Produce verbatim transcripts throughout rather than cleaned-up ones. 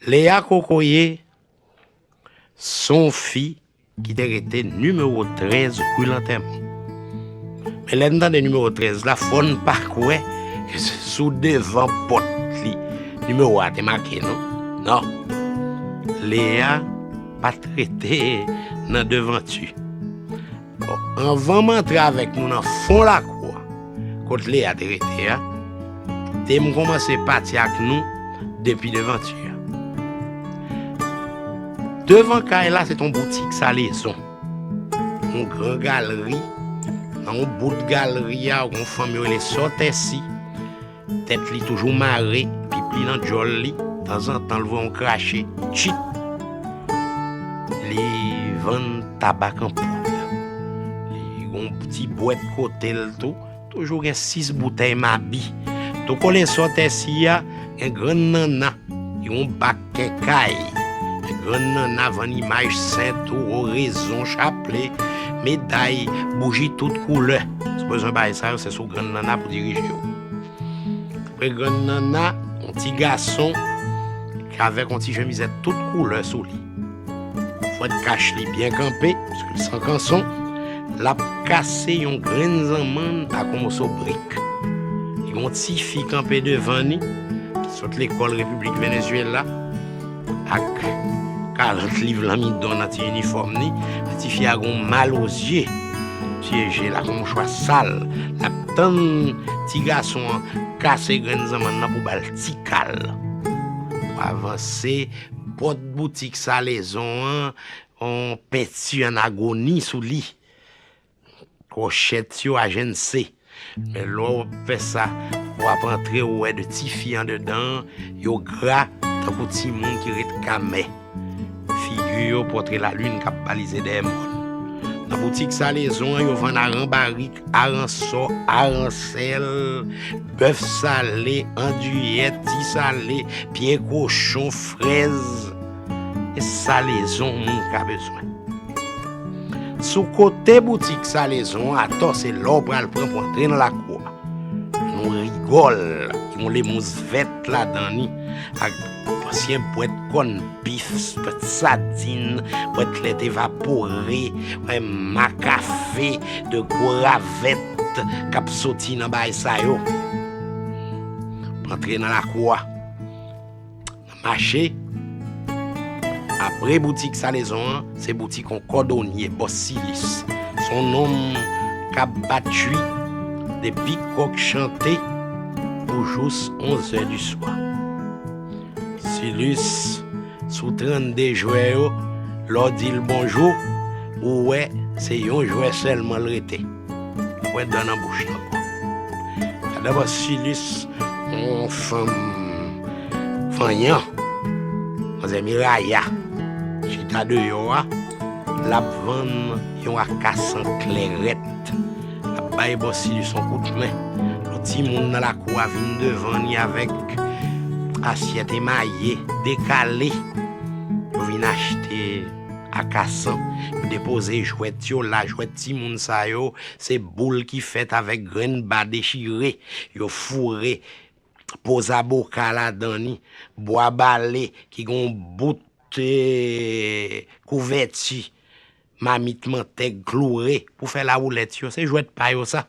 Lea Kokoye se yon fi ki te rete nimewo trèz ri Lantèman. Men lè n tande nimewo trèz la, fò n pa kwè ke se sou devan pòt li nimewo a te make, non. Non. Lea pa t rete nan devanti. Bon, anvan m antre avèk nou nan fon lakou a, kot Lea te rete a, te m kòmanse pati ak nou depi devanti a. Devan kay la, se t on boutik Salezon. Yon gran galri. Nan yon bout galri a, yon fanm yo rele Sòtèsi. Tèt li toujou mare, pip li nan djòl li. Tanzantan, l voye yon krache. Tchit! Li vann tabak an poud. Li gon ti bwèt kote l tou. Toujou gen sis boutèy mabi. Tou kole Sòtèsi a, gen Grann Nanna. Li yon bak kenkay. Grann Nanna vann imaj sent, orezon, chaple, meday, bouji tout koulè. Si w bezwen bagay sa yo, se sou Grann Nanna pou dirije w. Pre Grann Nanna, yon ti gason ki avèk yon ti chemizèt tout koulè sou li. Fwèt kach li byen kanpe, paske l san kanson. L ap kase yon grenn zanmann ak yon moso brik. Li gen yon ti fi kanpe devan li, ki sot lekòl Repiblik Venezuela, ak karant liv lanmidon nan ti inifòm li. Men ti fi a gen yon mal o zye. Ti je l ak yon mouchwa sal. L ap tann ti gason an kase grenn zanmann nan pou ba l ti kal. Pou avanse, pòt boutik Salezon an, yon penti an agoni sou li. Kwochèt yo ajense. Men lè w ap fè sa, w ap antre, ou wè de ti fi andedan, yo gra tankou timoun ki ret kamè. Figi yo pòtre lalin k ap balize dèyè mòn. Nan boutik Salezon an, yo vann aran barik, aransò, aransèl, bèf sale, andiyèt, ti sale, pye kochon, frèz. E Salezon moun ka bezwen. Sou kote boutik Salezon an, atò, se la w pral pran pou antre nan lakou a. Yon rigòl, yon lemous vèt ladan li, ak ansyen bwèt kòn bif, bwèt sadin, bwèt lèt evapore, bwèt makafe, de gwo ravèt k ap soti nan bagay sa yo. Antre nan lakou a. Nan mache, apre boutik Salezon an, se boutik yon kòdonye, bòs Silis. Se yon nonm k ap bat chwi depi kòk chante pou jous onz è di swa. Silis, sou trannde jwè yo, lè w di l bonjou, ou wè se yon jwè sèlman l rete. Ou wè dan nan bouch li ankò. Gade bò Silis, yon fanm fanyan, manzè Miraya, chita deyò a, l ap vann yon akasan klèrèt. L ap bay bò Silis yon kout men. Lòt timoun nan lakou a vin devan li avèk asyèt emaye, dekale. Yo vin achte akasan. Yo depoze jwèt yo la, jwèt timoun sa yo, se boul ki fèt avèk grenn ba dechire. Yo foure po zaboka ladan li, bwa bale ki gen yon bout, eh, kouvèti, mamit mantèg kloure pou fè lawoulèt yo. Se jwèt pa yo sa.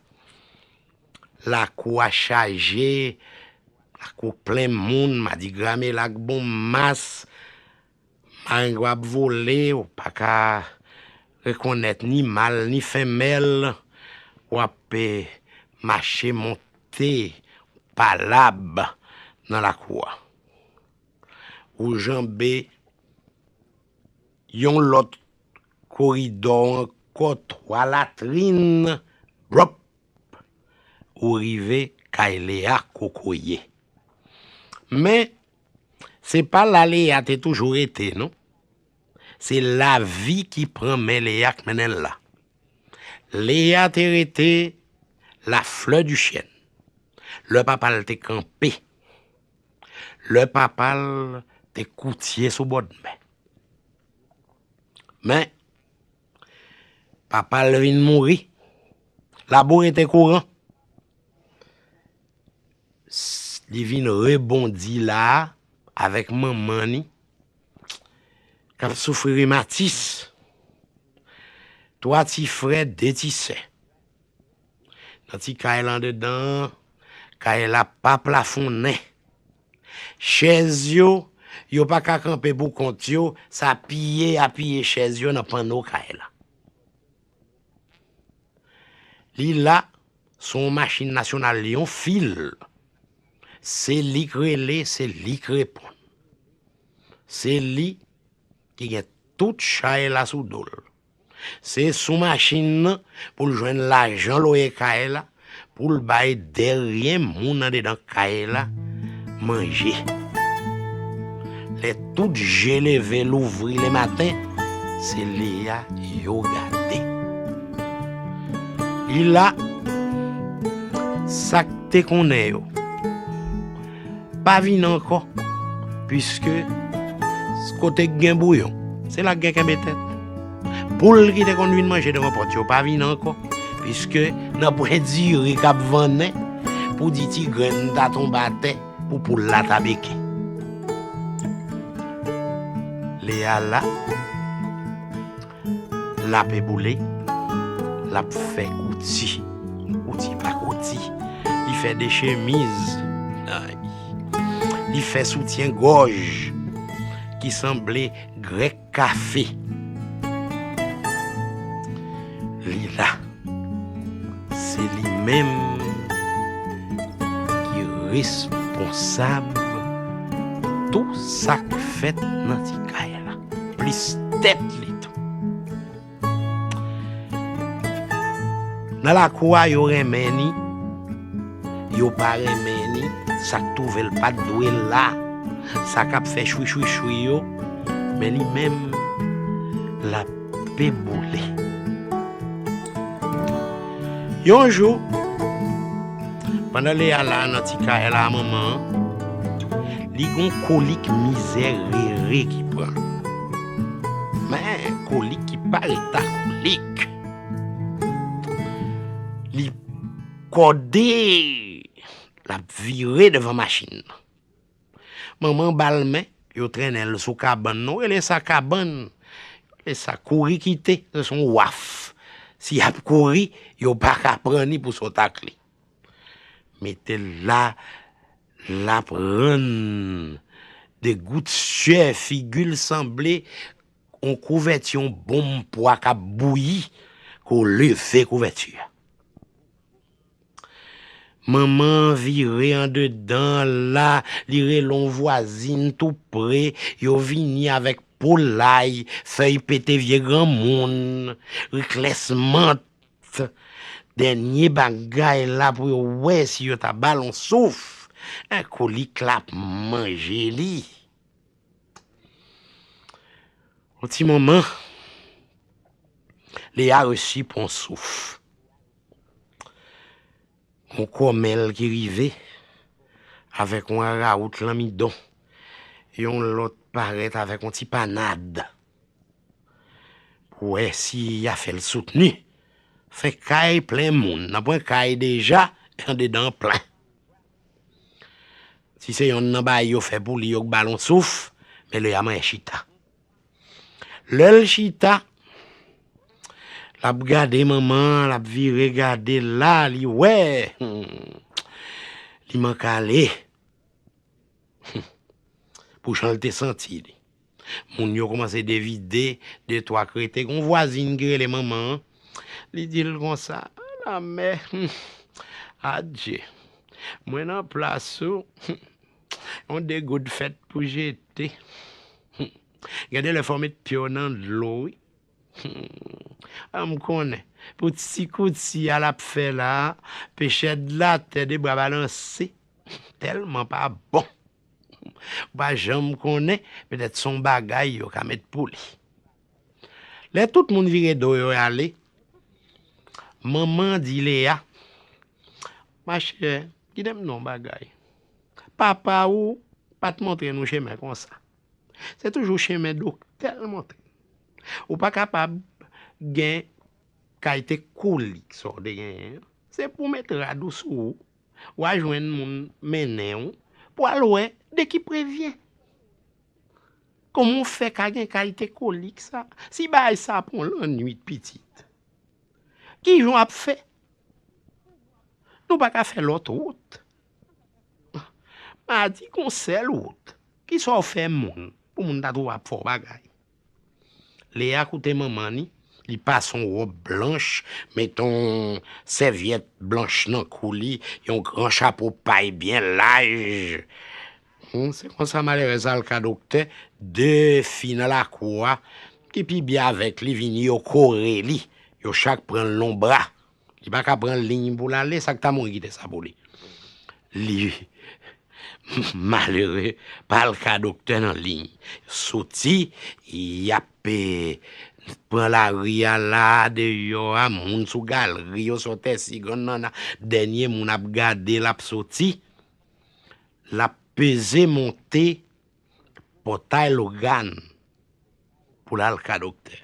Lakou a chaje, lakou plen moun, madigra mele ak bon mas, marengwa ap vole, ou pa ka rekonèt ni mal ni fenmèl, w ap, eh, mache monte palab nan lakou a. Ou janbe yon lòt koridò ankò, twa latrin, blòp, ou rive kay Lea Kokoye. Men, se pa la Lea te toujou rete, non. Se lavi ki pran men Lea k mennen l la. Lea te rete la fleur du chêne. Lè papa l te kanpe. Lè papa l te koutye sou bòdmè. Men, papa l vin mouri. Labou rete kouran. S-, li vin rebondi la avèk manman li, k ap soufri rimatis, twa ti frè, de ti sè. Nan ti kay la andedan an, kay la pa plafonnen. Chèz yo, yo pa ka kanpe pou kont yo, sa piye apiye chèz yo nan panno kay la. Li la, se yon machin nasyonal, li yon fil. Se li k rele, se li k reponn. Se li ki gen tout chay la sou do l. Se sou machin nan pou l jwenn lajan lwaye kay la, pou l bay dèyè moun andedan kay la manje. Lè tout je leve louvri lematen, se Leya yo gade. Li la, sa k te konnen yo pa vin ankò, piske kote k gen bouyon, se la k gen kenbe tèt. Poul ki te konn vin manje devan pòt yo pa vin ankò, piske nanpwen diri k ap vannen pou di ti grenn ta tonbe atè pou poul la ta beke. Leya la, l ape boule, l ap fè kouti, kouti pa kouti. Li fè de chemiz, ay. Li fè soutyen gòj ki sanble grèk kafe. Li la, se li menm ki responsab tou sa k fèt nan ti kay la, plis tèt li tou. Nan lakou a, yo renmen ni, yo pa renmen ni, sa k twouve l pa t dwe la, sa k ap fè chwichwichwi yo, men li menm, l ape boule. Yon jou, pandan Leya la nan ti kay la a manman an, li gon kolik mizè rere ki pran l. Men, kolik ki pa reta kolik. Li kòde, l ap vire devan machin nan. Manman ba l men, yo trennen l sou kabann. Nou rele sa kabann, yo rele sa kouri kite, se yon waf. Si y ap kouri, yo pa ka pran ni pou sot ak li. Mete l la, l ap rann de gout syè, figi l sanble yon kouvèti, yon bonm pwa k ap bouyi, ke w leve kouvèti a. Manman an vire andedan la, li rele yon vwazin tou pre, yo vini avèk po lay, fèy pete vye granmoun, riklès mant, dènye bagay la pou yo wè si yo ta ba l yon souf. Enkou li k ap manje li. Yon ti moman, Leya resi pran souf. Yon kòmèl ki rive avèk yon arawout lanmidon. Yon lòt parèt avèk yon ti panad. Pou wè si y a fè l soutni. Fè kay plen moun. Nanpwen kay deja, andedan an plen. Si se yonn nan bagay yo fè pou li, yo k ba l yon souf, men Leya manyen chita. Lè l chita, l ap gade manman an, l ap vire gade l la, li wè, hmm, li mank ale. Hmm. Pou jan l te santi li. Moun yo kòmanse devide, de twa k rete. Gon vwazin ki rele manman an. Li di l konsa, "Lanmè, hmm, adje. Mwen nan plas ou, hmm, yon degoud fèt pou jete. Hmm. Gen de lè fò w met pye w nan dlo, wi." Hmm. A m konnen, pou ti kouti a l ap fè la a, pechè de latè de bra balanse, tèlman pa bon. Ou pa janm konnen, petèt se yon bagay yo ka met pou li. Lè tout moun vire do yo ale, manman di Leya, "Machè, kite m di w yon bagay. Papa ou pa t montre nou chemen konsa. Se toujou chemen doktè l montre. Ou pa kapab gen kalite kolik sa w te genyen an. Se pou w met rad ou sou ou, w a jwenn moun mennen w pou al wè de ki prevyen." Kòman w fè ka gen kalite kolik sa? Si bagay sa pran w lannwit, pitit, ki jan w ap fè? Nou pa ka fè lòt wout. M a di gon sèl wout. Kisa w fè moun pou moun ta twouve ap fè w bagay? Leya koute manman ni, li pase yon wòb blanch, mete yon sèvyèt blanch nan kou li, yon gran chapo pay byen laj. Hmm, se konsa malerèz al ka doktè, de fi nan lakou a, ki pi byen avèk li, vini yo kore li, yo chak pran l nan bra. Li pa ka pran liy pou l ale, sa k ta mouri kite sa pou li. Li malere pa al ka doktè nan liy. Soti, y ap, eh, pran lari a la, deyò a, moun sou galri yo, sou tè sigann nan, nan, dènye moun ap gade l ap soti. L ap peze monte pòtay Logan pou l al ka doktè. L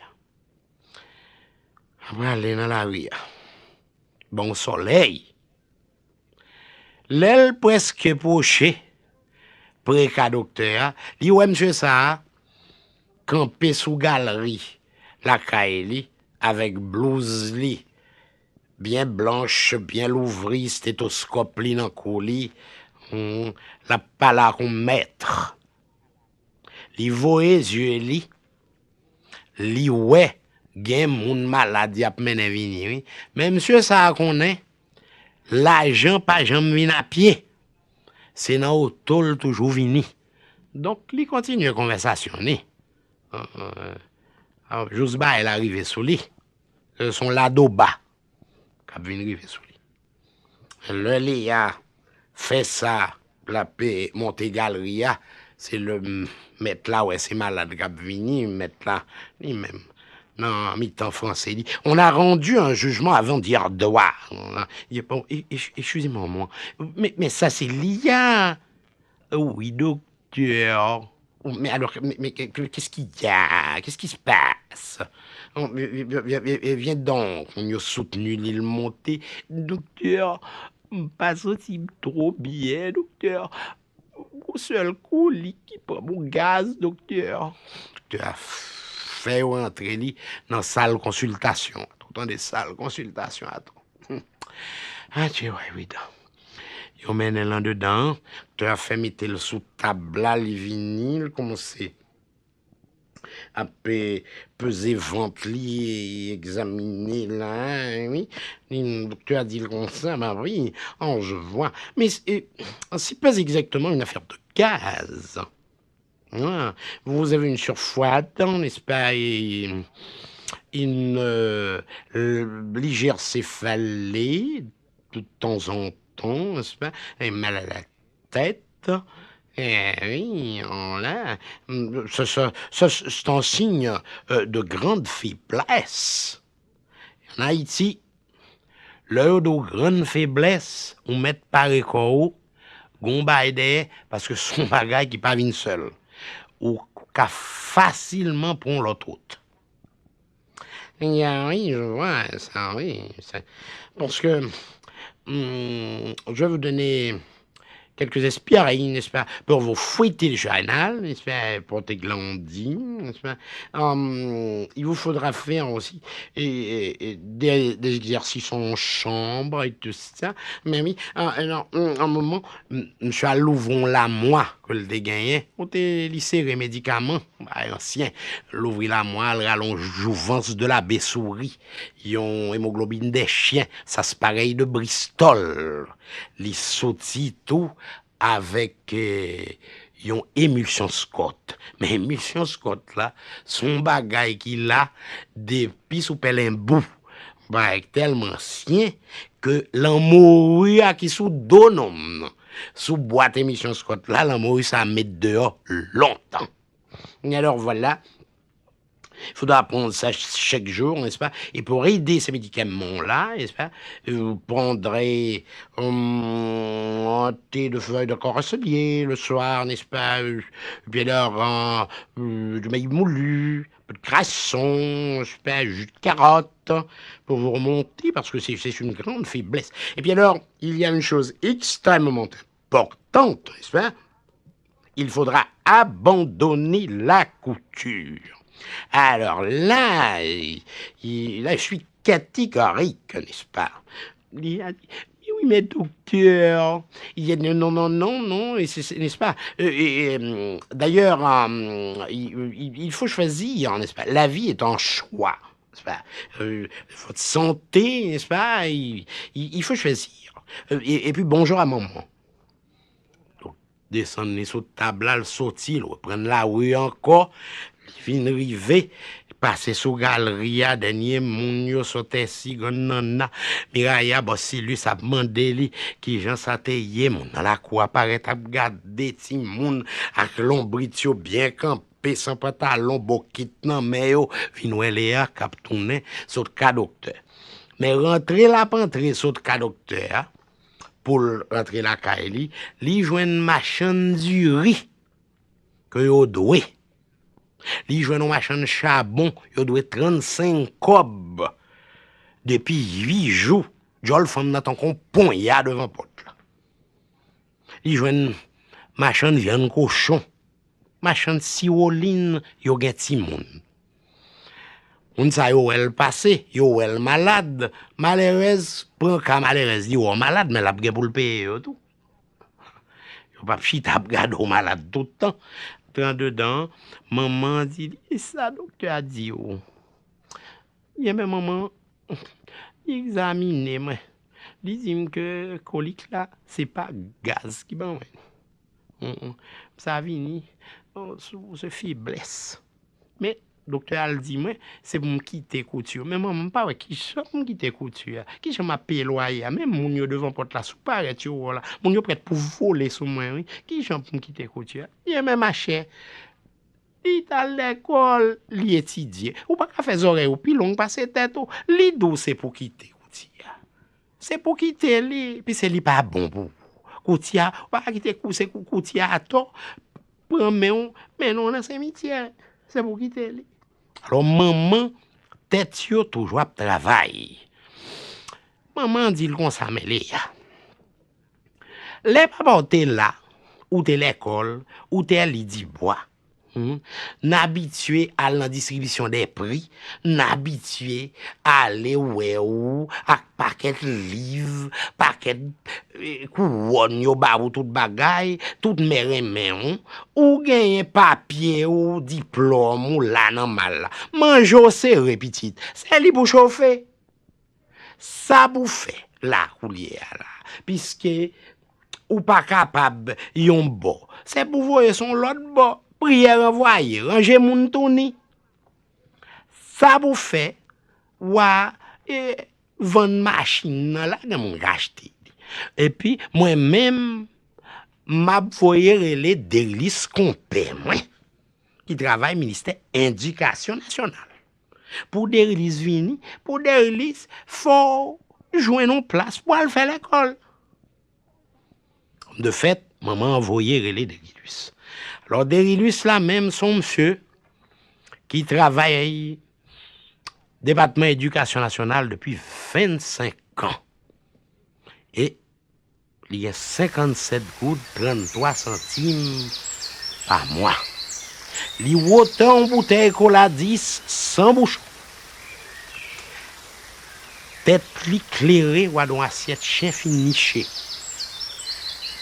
ap prale nan lari a. Bon sòlèy. Lè l prèske pwoche pre ka doktè a, li wè msye sa a kanpe sou galri lakay li avèk blouz li byen blanch, byen louvri, stetoskòp li nan kou li. Hmm, l ap pale ak yon mèt. Li voye zye li, li wè gen moun malad y ap mennen vini, wi. Men msye sa a konnen, lajan pa janm vin a pye. Se nan oto l toujou vini. Donk, li kontinye konvèsasyon li. An, an, an, jous bagay la rive sou li. Se yon ladoba k ap vin rive sou li. Lè Leya fè sa, l ap, eh, monte galri a, se lè m-, mèt la wè se malad k ap vini, mèt la, li menm, nan mitan franse, li, On a rendu un jugement avant-hier soir. Bon, e-, e-, excusez-moi, moi. Men, men sa se Leya. Wi, doktè. Mè alò, mè, mè, kè, kè, qu'est-ce qu'il y a? Qu'est-ce qui se passe? Oh, mè, mè, mè, mè, mè, vyen donk, moun yo soutni li, l monte. Doktè, m pa santi m twò byen, doktè. Gon sèl kolik ki pran m, yon gaz, doktè. Doktè a fè yo rantre li nan sal konsiltasyon. Ou tande sal konsiltasyon a tou. Hum. Adje, wè, wi, dan. Yo mennen l andedan, doktè a fè mete l sou tab la, li vini, l kòmanse ap, eh, peze vant li, egzamine la, wi. Li, doktè a di l konsa, ben oui, oh, je vois. Mais, eh, c'est pas exactement une affaire de gaz. Ah, vous avez une surfroidance, n'est-ce pas? Et une, euh, légère céphalée, de temps en temps, n'est-ce pas? Et mal à la tête. Eh oui, on l'a. Ça, ça, ça, c'est un signe, euh, de grande faiblesse. En Haïti, lè yo di w grann feblès, ou mèt pare kò w, gon bagay dèyè, paske se yon bagay ki pa vin sèl. Ou ka fasilman pran yon lòt wout. Ya, oui, je vois ça, oui. Parce que, hum, je vais vous donner quelques espirilles, n'est-ce pas, pour vous fouetter le journal, n'est-ce pas, pour te glandir, n'est-ce pas. Hum, il vous faudra faire aussi et, et, et des, des exercices en chambre et tout ça. Mais oui, ah, alors, hum, un moment, m-, msye al louvri yon lamwa ke l te genyen, kote li sere medikaman, bagay ansyen. Louvri lamwa, l rale yon Jouvence de l'abbé Souris, yon hémoglobine des chiens, sarsaparille de Bristol. Li soti tou avèk, eh, yon emilsyon Scott. Men emilsyon Scott la, se yon bagay ki la depi sou pèlen bou. Bagay tèlman ansyen ke lanmori a ki sou do nonm nan, sou bwat emilsyon Scott la, lanmori sa met deyò lontan. Et alors voilà, il faudra prendre ça ch-, chaque jour, n'est-ce pas? Et pour aider ces médicaments-là, n'est-ce pas, vous prendrez, hum, un thé de feuilles de corasselier le soir, n'est-ce pas? Euh, et puis alors, euh, euh, du maïs moulu, un peu de crassons, n'est-ce pas? Jus de carotte, pour vous remonter, parce que c'est, c'est une grande faiblesse. Et puis alors, il y a une chose extrêmement importante, n'est-ce pas? Il faudra abandonner la couture. Alors là, il, là, je suis catégorique, n'est-ce pas? Li a di, mais oui, mais docteur, il y a, non, non, non, non, non, et c'est, c'est, n'est-ce pas? Euh, et, euh, d'ailleurs, euh, il, il- il faut choisir, n'est-ce pas? La vie est un choix, n'est-ce pas? Euh, votre santé, n'est-ce pas? Il, il- il faut choisir. Euh, et, et puis, bonjour à maman. Desann li sou tab la, l soti, l reprann lari ankò. Li vin rive, li pase sou galri a, dènye moun yo sot èsi, grann nanna. Miraya, bòs Silis ap mande li kijan sa te ye. Moun nan lakou a parèt ap gade timoun ak lonbrit yo byen kanpe, san pantalon, bokit nan men yo. Vin wè Leya k ap tounen sot ka doktè. Men rantre l ap antre sot ka doktè a, pou l rantre lakay li, li jwenn machann diri ke yo dwe. Li jwenn yon machann chabon, yo dwe trannsenk kòb. Depi uit jou, djòl fanm nan tankou yon ponya devan pòt la. Li jwenn machann vyann kochon, machann siwolin, yo gen timoun. Moun sa yo wè l pase, yo wè l malad. Malerèz pran ka malerèz, li wè w malad, men l ap gen pou l peye yo tou. Yo p ap chita ap gade w malad tout tan. Antre andedan, manman an di li, "E sa doktè a di w?" Ebyen, manman, li egzamine mwen. Li di m ke kolik la, se pa gaz ki ban mwen. Mm, mm. Sa vini, oh, sou, sou feblès. Men, doktè a al di mwen, se pou m kite kouti yo. Men manman, m pa wè kijan pou m kite kouti a. Kijan m ap peye lwaye a? Men moun yo devan pòt la, sou parèt yo wè w la. Moun yo prèt pou vole sou mwen, wi. Kijan pou m kite kouti a? Byen, men machè, li t al lekòl, li etidye. Ou pa ka fè zòrèy ou pi long pase tèt ou. Li di w se pou kite kouti a. Se pou kite li, piske li pa bon pou ou. Kouti a, ou pa ka kite kou, se kou, kouti a atò pran men w, mennen w nan simityè. Se pou kite li. Alò, manman, tèt yo toujou ap travay. Manman di l konsa, men Leya, lè papa w te la, ou te lekòl, ou te li dibwa. Hmm. N abitye al nan distribisyon dè pri, n abitye ale wè ou ak pakèt liv, pakèt, eh, kouwòn yo ba ou tout bagay, tout mè renmen w, ou genyen papye ou, diplòm ou la nan mal la. Manje w sere, pitit, se li pou chofe. Sa pou fè la koulye a la, piske ou pa kapab yon bò, se pou voye sou yon lòt bò. Priyè ranvwaye, ranje moun touni. Sa pou fè, w a, e, vann machin nan la, gen moun k achte li. Epi, mwen menm, m ap voye rele Derilis konpè mwen, ki travay ministè edikasyon nasyonal. Pou Derilis vini, pou Derilis, fò w jwenn yon plas pou al fè lekòl. De fèt, manman an voye rele Derilis. Alò, Derilis la menm, se yon msye ki travay Depatman Edikasyon Nasyonal depi vennsenk an. E li gen senkannsèt goud tranntwa santim pa mwa. Li wotè yon boutèy kola dis san bouchon. Tèt li klere, w a di yon asyèt chen fin niche.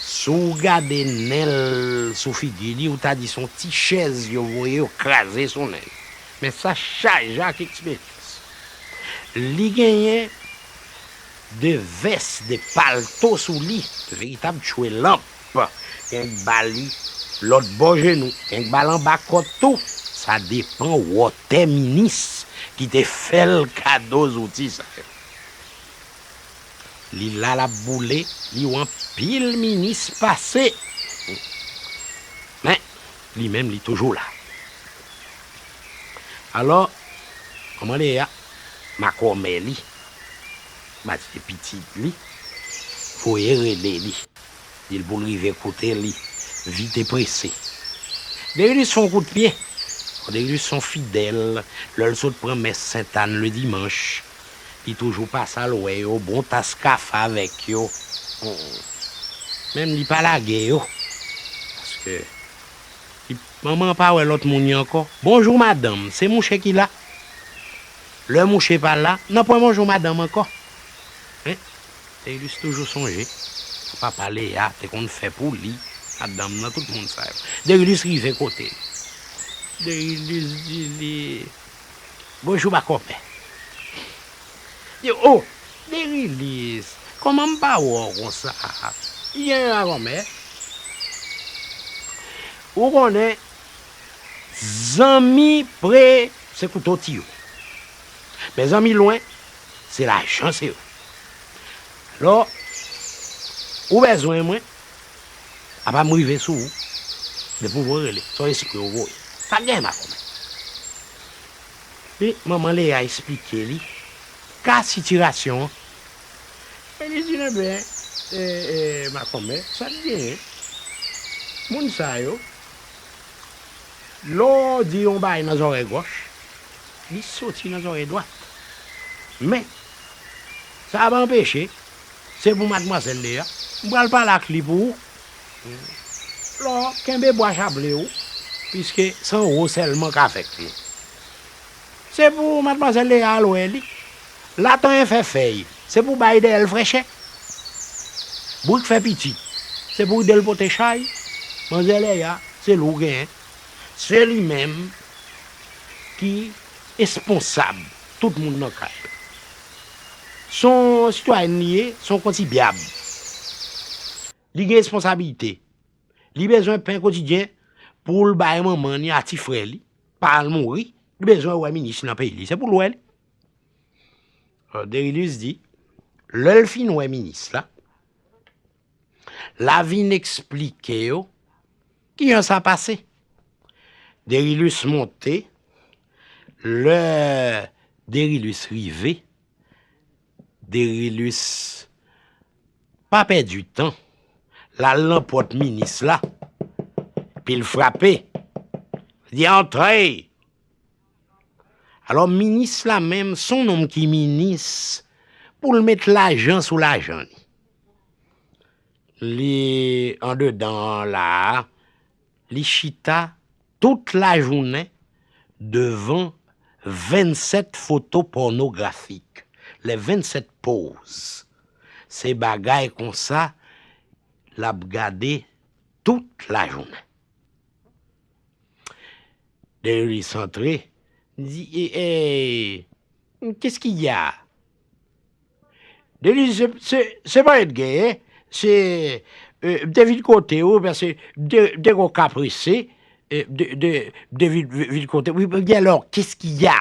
Si w gade nen l sou figi li, ou ta di se yon ti chèz yo voye yo kraze sou nen l. Men sa chaje ak eksperyans. Li genyen de vès, de palto sou li, de veritab chwelanp. Gen k ba li lòt bò jenou, gen k ba l anba kòt tou. Sa depann wotè minis ki te fè l kado zouti sa yo. Li la l ap boule, li wè anpil minis pase. Men, li menm, li toujou la. Alò, manman Leya, makòmè li, m a di pitit li, voye rele li. Di l pou l rive kote li, vit e prese. Derilis fè yon kout pye. Derilis se yon fidèl, lè l sot pran mès Sentàn ledimanch, li toujou pase al wè yo, bon tas kafe avèk yo. Menm li pa lage yo. Paske li Manman an pa wè lòt moun yo ankò. Bonjou, madanm, se mouche ki la. Lè mouche pa la, nanpwen bonjou, madanm ankò. Hein? Derilis toujou sonje sa papa Leya te konn fè pou li, madanm nan, tout moun sa yo. Derilis rive kote l. Derilis di li, bonjou, makomè. Yo, oh, Derilis, kòman m pa wè w konsa? Li gen yon avè mè. Ou konnen, zanmi pre se kouto tiyo. Men zanmi lwen, se lajan se yo. Alò, ou bezwen mwen, apa m rive sou ou. Depi w voye rele, se yon espri ou voye. Sa gen makomè. Epi manman Leya esplike li ka sitirasyon an. E li di l, enben, e, e, makomè, sa k genyen? Moun sa yo, lè w di yon bagay nan zòrèy gòch, li soti nan zòrèy dwat. Men, sa pa anpeche, se pou madmwazèl Leya. M pral pale ak li pou ou. Lò, kenbe bwa chaple w, piske se anwo sèlman k avèk nou. Se pou madmwazèl Leya al wè li. Latanyen fè fèy, se pou bay dèyè l frèchè. Brik fè pitit, se pou ride l pote chay. Manzè Leya, se li w genyen. Se li menm ki responsab tout moun nan kay la. Se yon sitwayèn li ye, se yon kontribyab. Li gen responsabilite. Li bezwen pen kotidyen pou l bay manman li a ti frè li, pa al mouri. Li bezwen wè minis nan peyi li. Se pou l wè li. Derilis di, lè l fin wè minis la, l a vin eksplike yo kijan sa pase. Derilis monte. Lè Derilis rive, Derilis pa pèdi tan. L al nan pòt minis la, epi l frape. Li di, antre! Alò, minis la menm, se yon nonm ki minis, pou l met lajan sou lajan li. Li andedan an la a, li chita tout lajounen devan vennsèt foto pònografik, les vingt-sept poses. Se bagay konsa l ap gade tout lajounen. Derilis antre, di, e, e, qu'est-ce qu'il y a? Derilis, se, se, se pa ret genyen, se, e, m te vin kote ou, paske m te, m te gon ka prese, e, m te, m te, m te vin, vin, vin kote ou, wi, wi, alò, qu'est-ce qu'il y a?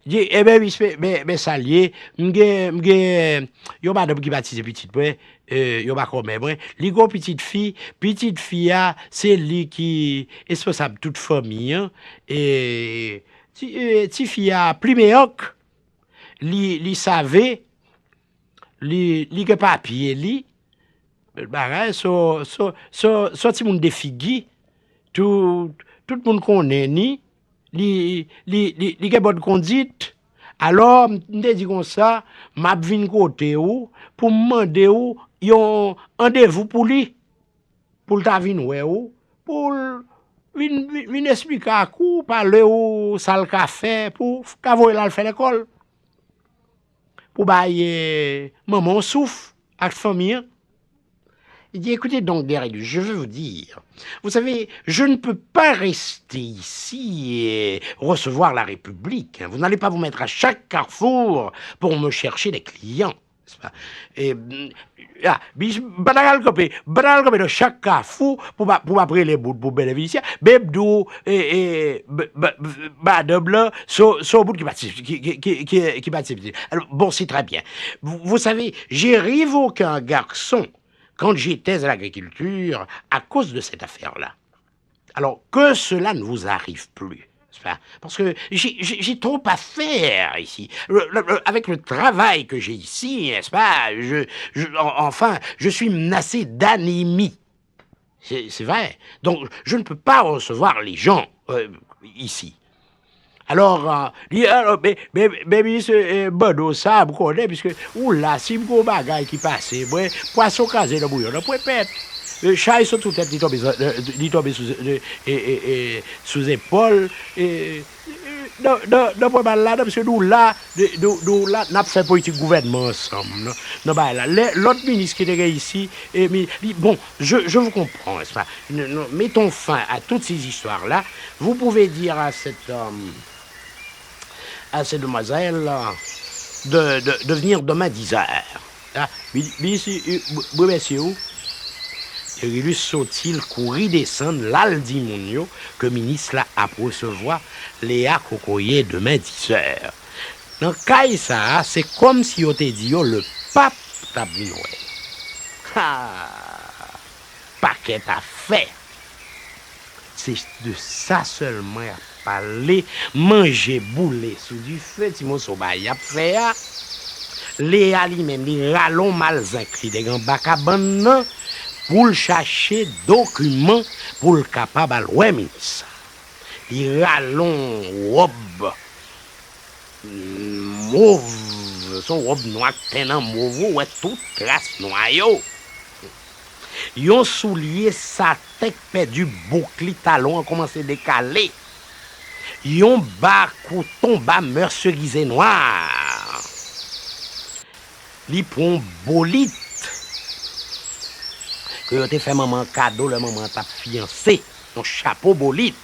Di, ebyen, misye, men, men sa l ye, m gen, m gen yon madanm ki batize pitit mwen, e, yon makomè mwen, li gen yon pitit fi, pitit fi a, se li ki responsab tout fanmi an, e, ti, e, ti fi a pli meyòk, li, li save, li, li gen papye li, bagay, se, se, se, se yon timoun de figi, tout, tout moun konnen ni, li, li, li, li gen bòn kondit. Alò, m, m te di konsa, m ap vin kote ou pou m mande ou yon randevou pou li, pou l ta vin wè ou, pou l vin, vin, vin esplike ak ou, pale ou sa l ka fè, pou w ka voye l al fè lekòl, pou bay, e, manman w souf ak fanmi an. Il dit, écoutez donc, Derilis, je vais vous dire, vous savez, je ne peux pas rester ici et recevoir la République. Vous n'allez pas vous mettre à chaque carrefour pour me chercher des clients. N'est-ce pas? E, m, a, m pa ta ka al kanpe, m pa ta ka al kanpe nan chak kafou pou m ap, pou m ap rele moun pou benefisyè. Men m di w, e, e, m, m, m, madanm lan, se, se yon moun ki pa ti, ki, ki, ki, ki, ki pa ti pitit. Alors, bon, c'est très bien. Vous, vous savez, j'ai révoqué un garçon quand j'étais à l'agriculture à cause de cette affaire-là. Alors, que cela ne vous arrive plus, n'est-ce pas? Parce que j'ai, j'ai, j'ai trop à faire ici. Le, le, le, avec le travail que j'ai ici, n'est-ce pas? Je, je, en, enfin, je suis menacé d'anémie. C'est, c'est vrai. Donc, je ne peux pas recevoir les gens, euh, ici. Alò, euh, li, alò, men, men, men minis, euh, Bando sa, m konnen, piske ou la, si m gon bagay ki pase, mwen, pwason kraze nan bouyon nan pwepèt. E, chay sot sou tèt li, tonbe, li tonbe sou, e, e, e, sou zepòl. E, e, nan, nan, nan pwen bal la, nan misye di w la, di, di, di w la, n ap fè politik gouvènman ansanm, nan, nan bagay la. Lè, lòt minis ki te gen isi, e, mi, li, bon, je, je vous comprends, n'est-ce pas? Non, non, mettons fin à toutes ces histoires-là. Vous pouvez dire à cette, euh, à cette demoiselle, euh, de, de, de venir demain dix heures. Ah, mi, mi, si, euh, m, m remèsye w. Erilus soti, l kouri desann, l al di moun yo ke minis la ap resevwa Lea Kokoye demen dizè. Nan kay sa a, se kòmsi yo te di yo Lepap t ap vin wè l. Ha! Pakèt afè! Se de sa sèlman y ap pale, manje boule sou dife, ti moso bagay y ap fè a. Lea li menm, li rale yon malzenk li te gen anba kabann nan pou l chache dokiman pou l kapab al wè minis sa. Li rale yon wòb mov, se yon wòb nwa k ten nan mov, ou wè tout tras nwa yo. Yon soulye saten k pèdi bouk li, talon an kòmanse dekale. Yon ba kouton, ba mèserize nwa. Li pran yon bolit ke yo te fè manman an kado lè manman an t ap fiyanse. Yon chapo bolit.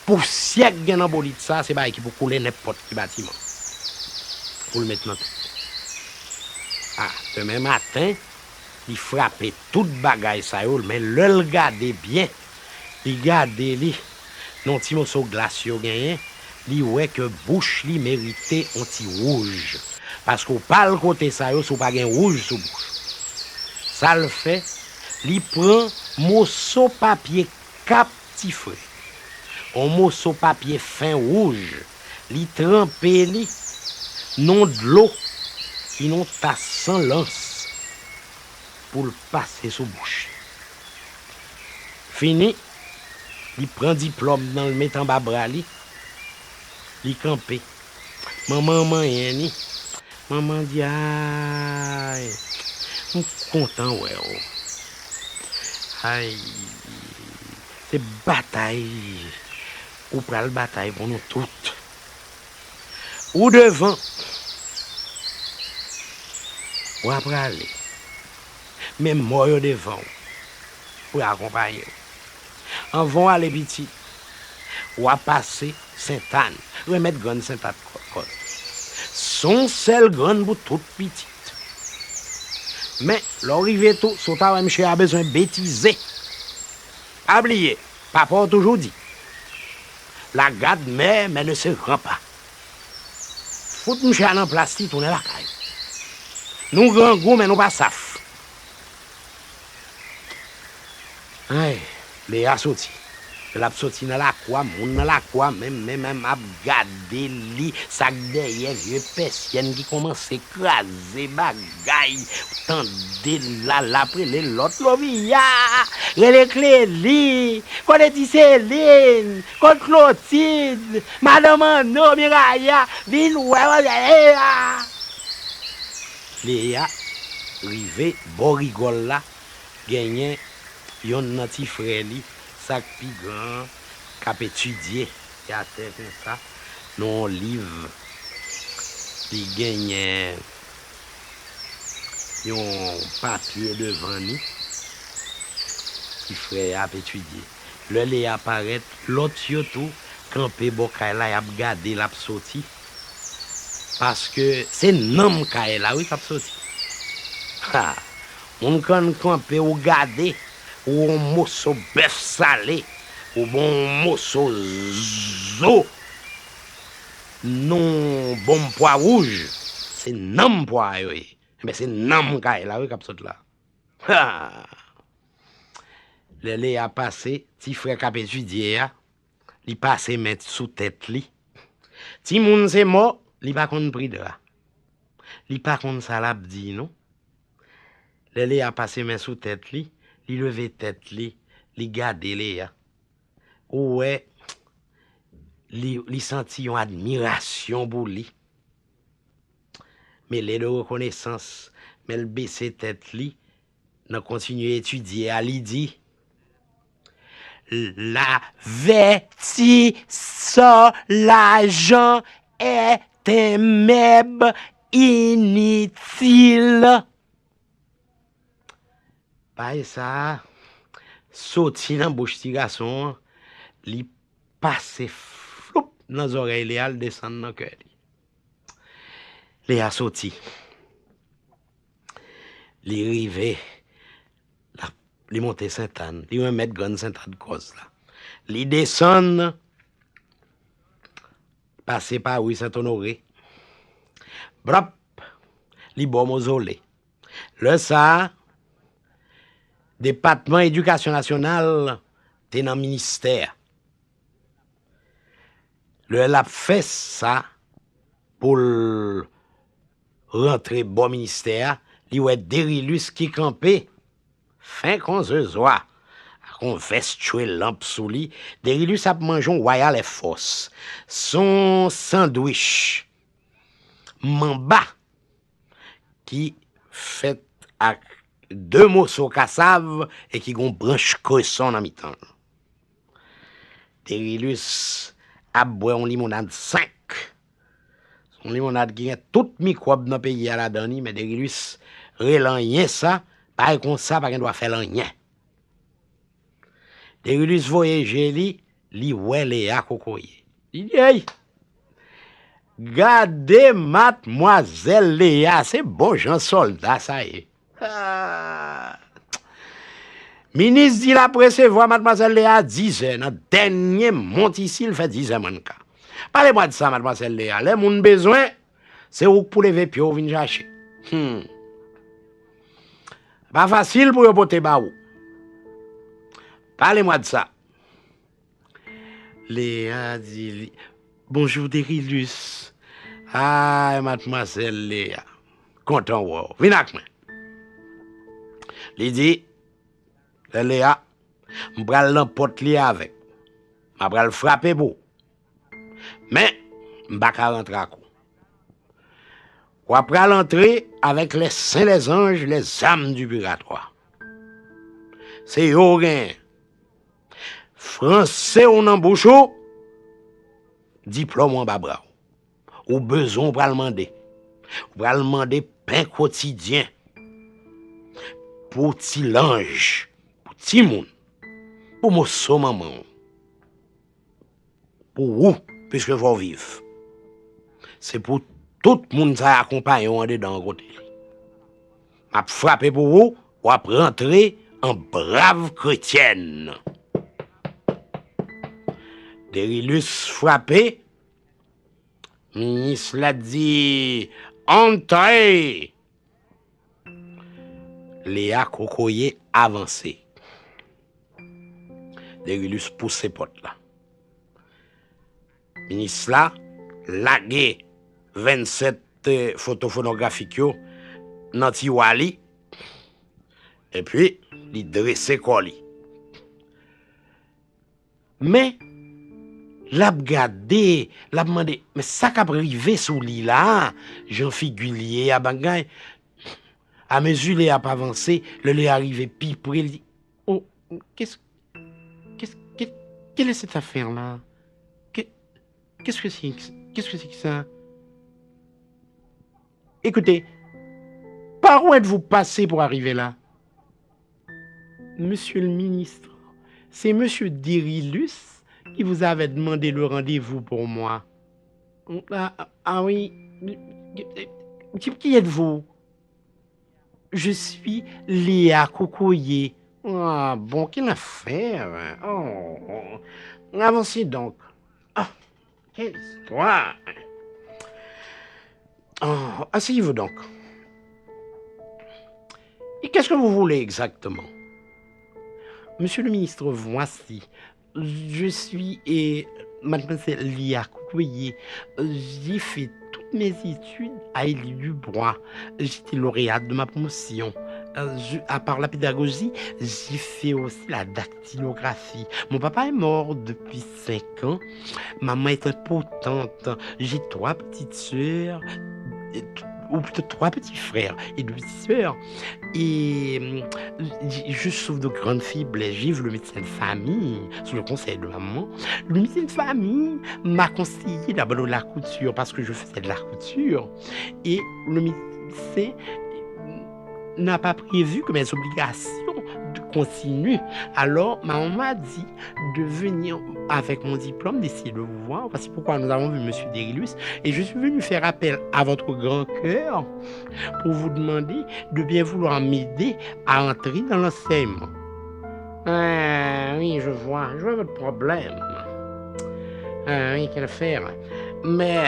Pousyè k gen nan bolit sa, se bagay ki pou koule nenpòt ki batiman pou l met nan tèt. A, demen maten, li frape tout bagay sa yo, men lè l gade byen, li gade li nan ti moso glas yo genyen, li wè ke bouch li merite yon ti wouj. Paske w pa al kote sa yo si w pa gen wouj sou bouch ou. Sa l fè, li pran moso papye kap ti fre, yon moso papye fen wouj, li tranpe li nan dlo ki nan tas san lans pou l pase sou bouch li. Fini, li pran diplòm nan, l met anba bra li, li kanpe. Manman an manyen li. Manman an di, ay, m kontan wè w. Ay, se batay ou pral batay pou nou tout. Ou devan, w a prale, men mò yo devan w pou akonpaye w. Anvan w ale piti, w a pase Sentàn, remèt grann Sentàn kò-, kòz. Se yon sèl grann pou tout pitit. Men, lè w rive tou, si w ta wè msye a bezwen betize, pa bliye, papa w toujou di, la garde mère, mais ne se rend pas. Fout msye a nan plas li, tounen lakay ou. Nou grangou, men nou pa saf. Ay, Leya soti. L ap soti nan lakou a, moun nan lakou a menm, menm, menm ap gade li, sa k dèyè vye pèsyèn ki kòmanse kraze bagay. Tande l la, l ap rele lòt Loviya, rele Kleli, kote Ti Selin, kote Klotid, madanm Anno, Miraya, vin wè Leya. Leya rive bò rigòl la, genyen yonn nan ti frè li, sa k pi gran an, k ap etidye, li atè konsa, nan yon liv, li genyen yon papye devan li, ti frè a ap etidye. Lè Leya parèt, lòt yo tou kanpe bò kay la, y ap gade l ap soti. Paske se nanm kay la, wi, k ap soti. Ha! Moun konn kanpe, ou gade, ou yon moso bèf sale, ou bon yon moso zo, non bonm pwa wouj, se nanm pwa yo ye. Enben, se nanm kay la, wi, k ap sot la. Ha! Lè Leya pase, ti frè k ap etidye a, li pase men sou tèt li. Timoun se mò, li pa konn pri dra. Li pa konn sa l ap di, non. Lè Leya pase men sou tèt li, li leve tèt li, li gade Leya. Ou wè, li, li santi yon admirasyon pou li. Mele de rekonesans, men l bese tèt li, nan kontinye etidye a, li di, l'avertisseur, l'argent est un meuble inutile. Pawòl sa a soti nan bouch ti gason an, li pase floup nan zòrèy Leya, l desann nan kè li. Leya soti. Li rive, l ap, li monte Sentàn, li remèt grann Sentàn kòz la. Li desann, pase pa ri Sent Onore. Brap, li bò Mozole. Lè sa a, Depatman Edikasyon Nasyonal te nan ministè a. Lè l ap fè sa pou l rantre bò ministè a, li wè Derilus ki kanpe, fenk yon zezwa, ak yon vès tchwe lanp sou li. Derilus ap manje yon Royal Air Force. Se yon sandwich manba ki fèt ak de moso kasav e ki gen yon branch kreson nan mitan l. Derilus ap bwè yon limonad senk. Se yon limonad ki gen tout mikwòb nan peyi a ladan li, men Derilus rele anyen sa, pa gen konsa, pa gen dwa fè l anyen. Derilus voye je li, li wè Leya Kokoye. Li di, "Ey! Gade madmwazèl Leya, se bon jan sòlda sa ye." Ah. Minis di l ap resevwa madmwazèl Leya a dizè, nan dènye mont isi, l fè dizè mannka. Pale mwa di sa, madmwazèl Leya, lè moun bezwen, se ou k pou leve pye w vin chache. Hmm. Pa fasil pou yo pote ba ou. Pale mwa di sa. Leya di li, "Bonjou, Derilus." "Ay, madmwazèl Leya, kontan wè w. Vin ak mwen." Li di, "Lè Leya, m pral nan pòt li avèk. M a pral frape pou ou. Men, m pa ka rantre ak ou. W a pral antre avèk les saints, les anges, les âmes du purgatoire. Se yo w genyen. Franse w nan bouch ou, diplòm ou anba bra w. Ou bezwen, w pral mande. W pral mande pen kotidyen pou ti lanj, pou timoun, pou moso manman w. Pou ou, piske fò w viv. Se pou tout moun sa akonpaye w andedan an kote li. M ap frape pou ou, w ap rantre an brav kretyèn." Derilus frape, minis la di, "Antre!" Leya Kokoye avanse. Derilus pouse pòt la. Minis la lage vennsèt, eh, foto fonografik yo nan tiwa li, epi li drese kò li. Men, l ap gade, l ap mande, "Men sa k ap rive sou li la a, jan figi l ye a, bagay." Amezi lè y ap avanse, lè, lè y a rive pi pre, li, "Oh, qu'est-ce, qu'est-ce, qu'est-ce, quelle est cette affaire-là? Que, qu'est-ce que c'est, qu'est-ce que c'est que ça? Écoutez, par où êtes-vous passé pour arriver là?" "Monsieur le ministre, c'est monsieur Derilus qui vous avait demandé le rendez-vous pour moi." "Ah, ah, ah oui, qui, qui êtes-vous?" "Je suis Léa Kokoye." "Ah bon, quelle affaire. Oh, oh. Avancez donc. Ah, quelle histoire. Oh, asseyez-vous donc. Et qu'est-ce que vous voulez exactement?" "Monsieur le ministre, voici. Je suis, eh, mademoiselle Léa Kokoye. J'ai fait toutes mes études à Élie-du-Bois. J'étais lauréate de ma promotion. Euh, je, à part la pédagogie, j'ai fait aussi la dactylographie. Mon papa est mort depuis cinq ans. Maman est impotente. J'ai trois petites sœurs. Et ou plutôt trois petits frères et deux petites sœurs. Et euh, je souffre de grandes faiblesses. J'ai vu le médecin de famille, sous le conseil de ma maman. Le médecin de famille m'a conseillé d'abandonner la couture parce que je faisais de la couture. Et le médecin n'a pas prévu que mes obligations continuent. Alors, ma maman m'a dit de venir avec mon diplôme, d'essayer de vous voir. Voici pourquoi nous avons vu monsieur Derilus. Et je suis venu faire appel à votre grand cœur pour vous demander de bien vouloir m'aider à entrer dans l'enseignement. Ah, oui, je vois, je vois votre problème. Ah, oui, quelle affaire. Mais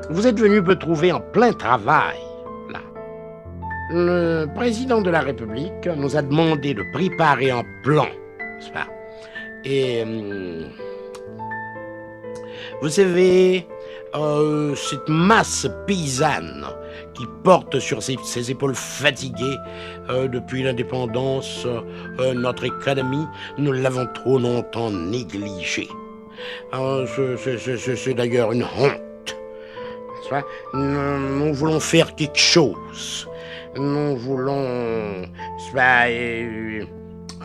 vous êtes venu me trouver en plein travail, là. Le président de la République nous a demandé de préparer un plan, n'est-ce pas? Et euh, vous savez, euh, cette masse paysanne qui porte sur ses, ses épaules fatiguées euh, depuis l'indépendance euh, notre économie, nous l'avons trop longtemps négligée. Euh, c'est d'ailleurs une honte. N'est-ce pas? Nous, nous voulons faire quelque chose. Nous voulons, n'est-ce pas, euh,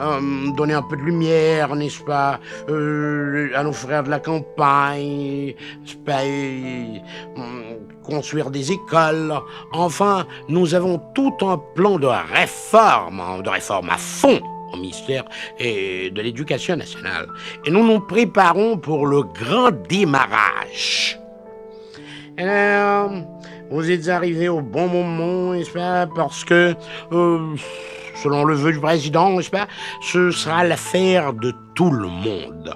euh, donner un peu de lumière, n'est-ce pas, euh, à nos frères de la campagne, n'est-ce pas, euh, construire des écoles. Enfin, nous avons tout un plan de réforme, de réforme à fond au ministère de l'Éducation nationale. Et nous nous préparons pour le grand démarrage. Alors, vous êtes arrivé au bon moment, n'est-ce pas? Parce que, euh, selon le vœu du président, n'est-ce pas, ce sera l'affaire de tout le monde.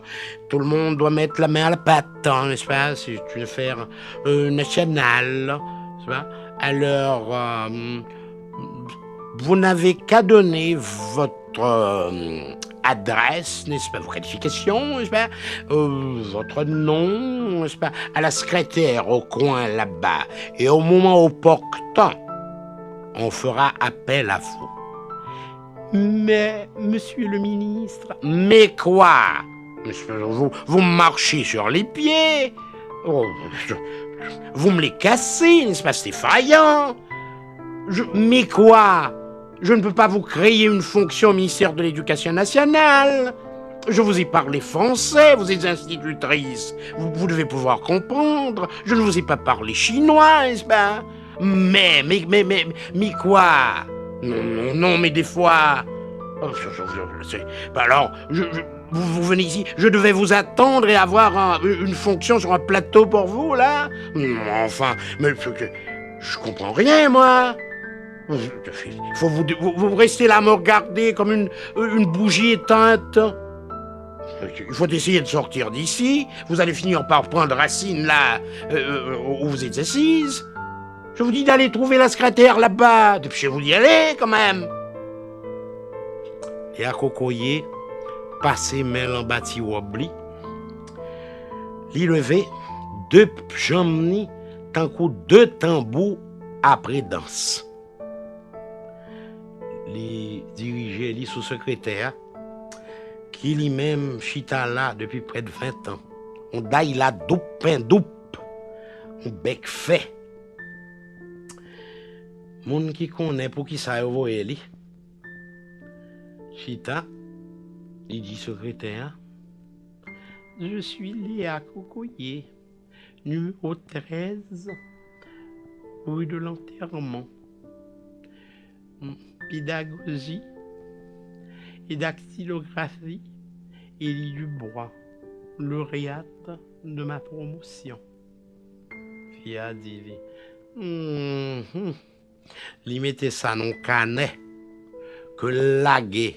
Tout le monde doit mettre la main à la pâte, n'est-ce pas? C'est une affaire euh, nationale, n'est-ce pas? Alors, euh, vous n'avez qu'à donner votre euh, adresse, n'est-ce pas, vos qualifications, n'est-ce pas, euh, votre nom, n'est-ce pas, à la secrétaire au coin là-bas. Et au moment opportun, on fera appel à vous. Mais, monsieur le ministre, mais quoi? Vous, vous marchez sur les pieds. Oh, vous me les cassez, n'est-ce pas, c'est effrayant. Je, mais quoi? Je ne peux pas vous créer une fonction au ministère de l'Éducation nationale. Je vous ai parlé français, vous êtes institutrice, vous, vous devez pouvoir comprendre. Je ne vous ai pas parlé chinois, n'est-ce pas? Mais, mais, mais, mais, mais quoi? Non, non, non, mais des fois. Oh, je, je, je, je sais. Bah alors, je, je, vous, vous venez ici, je devais vous attendre et avoir un- une fonction sur un plateau pour vous, là? Non, enfin, mais ce que- je comprends rien, moi. Vous, faut vous, vous, vous restez là à me regarder comme une, une bougie éteinte. Il faut essayer de sortir d'ici. Vous allez finir par prendre racine là euh, où vous êtes assise. Je vous dis d'aller trouver la secrétaire là-bas. Dépêchez-vous d'y aller quand même. Lè a kokoye pase men l anba ti wòb li. Li leve, de janm ni tankou de tanbou apre dans. Li dirije li sou sekretè a, ki li menm chita la depi prè de ven tan. On day la doup pen doup, on bèk fè. Moun ki konnen poukisa yo voye li. Chita, li di sekretè a, Je suis Léa Kokoye, numéro treize, rue de l'Enterrement. Pédagogie et dactylographie, Élie Dubois, lauréate de ma promotion. Fi a di li, Mhm. Li mete sa nan yon kanè ke l lage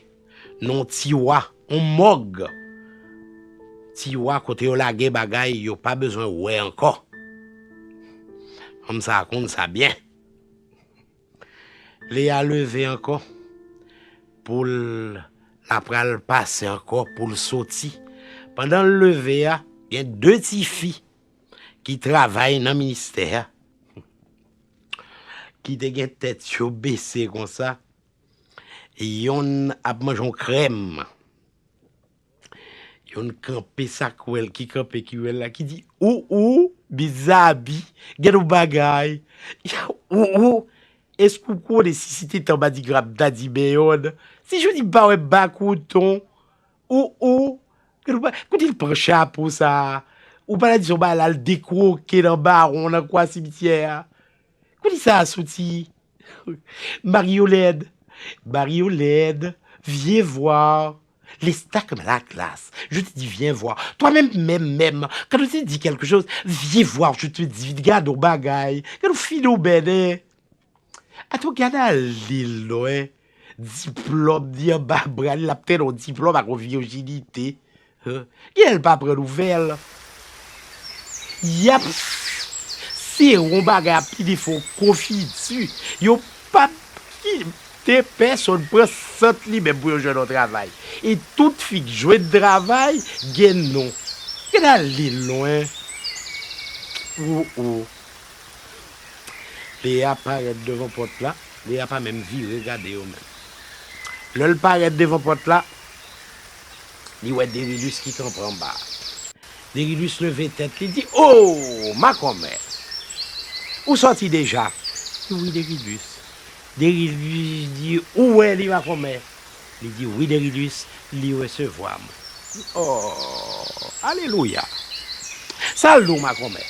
nan yon tiwa, yon mòg. Tiwa kote yo lage bagay yo pa bezwen wè ankò. Fanm sa a konn sa byen. Léa leve ankò pou l, l apral pase ankò pou l soti. Pandan l leve a, gen de tifi ki travay nan ministè a, ki te gen tèt yo bese konsa, yonn ap manje yon krèm, yonn kanpe sa kwèl ki kanpe ki wè l la, ki di, Ou, ou, bizabi, gen yon bagay. Ou, ou, èske ou konnen si, si te tan madigra m ta di Bèyonn? Si jodi m pa wè Bakouton, ou, ou, kote l pran chapo sa a? Ou pa ta di se yon bagay la, l dekwoke nan mawon nan kwen simityè a? Kote sa a soti? Maryolèn, Maryolèn, viens voir. L'estac la glace. Je te dis, viens voir. Toi-même, même, même, quand on te dit quelque chose, viens voir, je te dis, vin gade yon bagay. Gade yon fenomèn, hein. Atò, gade ale l non, hein. Diplòm li anba bra li, l ap trennen yon diplòm ak yon vijinite. Hein? Genlè l pa pran nouvèl. Y ap sere yon bagay, ap pile fè yon konfiti. Yo p ap kite pèsonn pran sant li menm pou yo jwenn yon travay. E tout fi k jwenn travay gen non. Gade ale l non, hein. Ou, ou. Leya parèt devan pòt la. Leya pa menm vire gade yo menm. Lè l parèt devan pòt la, li wè Derilus ki kanpe anba. Derilus leve tèt, li di, "O, makòmè! Ou sòti deja?" Li, "Wi, Derilus." Derilus di, "Ou wè li, makòmè?" Li di, "Wi, Derilus, li resevwa m." O, alelouya! Sa l di w, makòmè?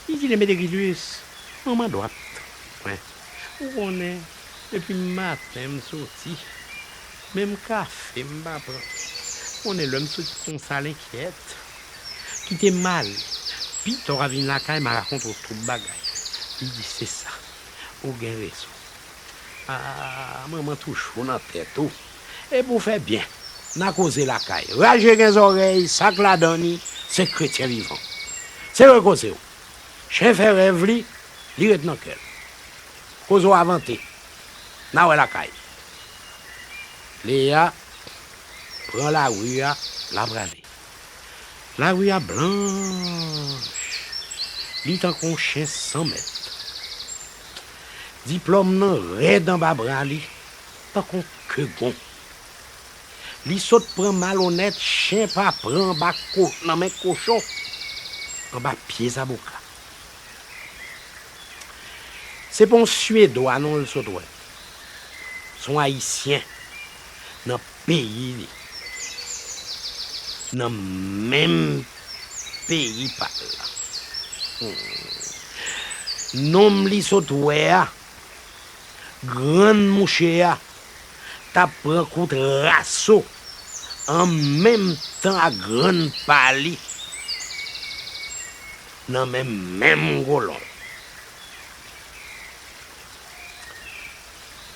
Li di, "Enben, Derilus, manman dwat mwen. Ou konnen, depi maten m soti, menm kafe m pa pran. Ou konnen lè m soti konsa, l enkyèt. Kite m ale. Pita w ka vin lakay m, m a rakonte w tout bagay." Li di, "Se sa. Ou gen rezon. A, manman toujou nan tèt ou. Epi w fè byen. N a koze lakay. Raje gen zòrèy, sa k ladan li, se kretyen vivan. Se vre koze w. Chen fè rèv li, li ret nan kè l. Koze w a vante. N a wè lakay." Leya pran lari a, l a prale. Lari a blanch. Li tankou yon chen san mèt. Diplòm nan rèd anba bra li, tankou yon kegon. Li sot pran malonèt chen pa pran anba ko-, nan men kochon, anba pye zaboka. Se pa yon Syedwa non l sot wè. Se yon Ayisyen nan peyi li. Nan menm peyi pa l la. Hmm. Nonm li sot wè a, grann mouche a, t ap pran kout raso an menm tan ak grann pa li nan men menm kolon.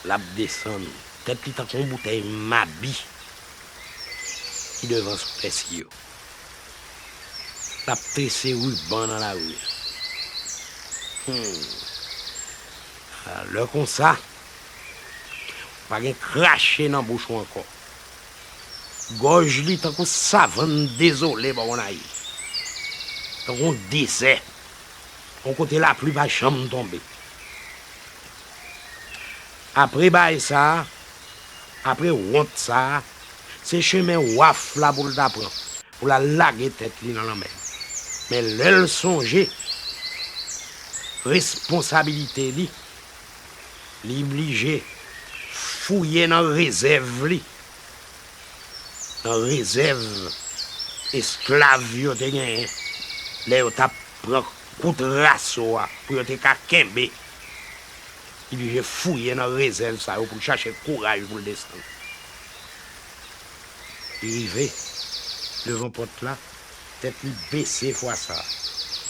L ap desann, tèt li tankou yon boutèy mabi ki devan sou pèsi yo. L ap trese riban nan lari a. Hmm. A, lè konsa, pa gen krache nan bouch ou ankò. Gòj li tankou savann dezole bò Gonayiv. Tankou yon dezè. Yon kote lapli pa janm tonbe. Apre bagay sa a, apre wont sa a, se chemen waf la pou l ta pran, pou l al lage tèt li nan lanmè. Men lè l sonje responsabilite li, li blije fouye nan rezèv li, nan rezèv esklav yo te genyen lè yo t ap pran kout raso a pou yo te ka kenbe. Li blije fouye nan rezèv sa yo pou l chache kouraj pou l desann. Li rive devan pòt la, tèt li bese fwa sa a.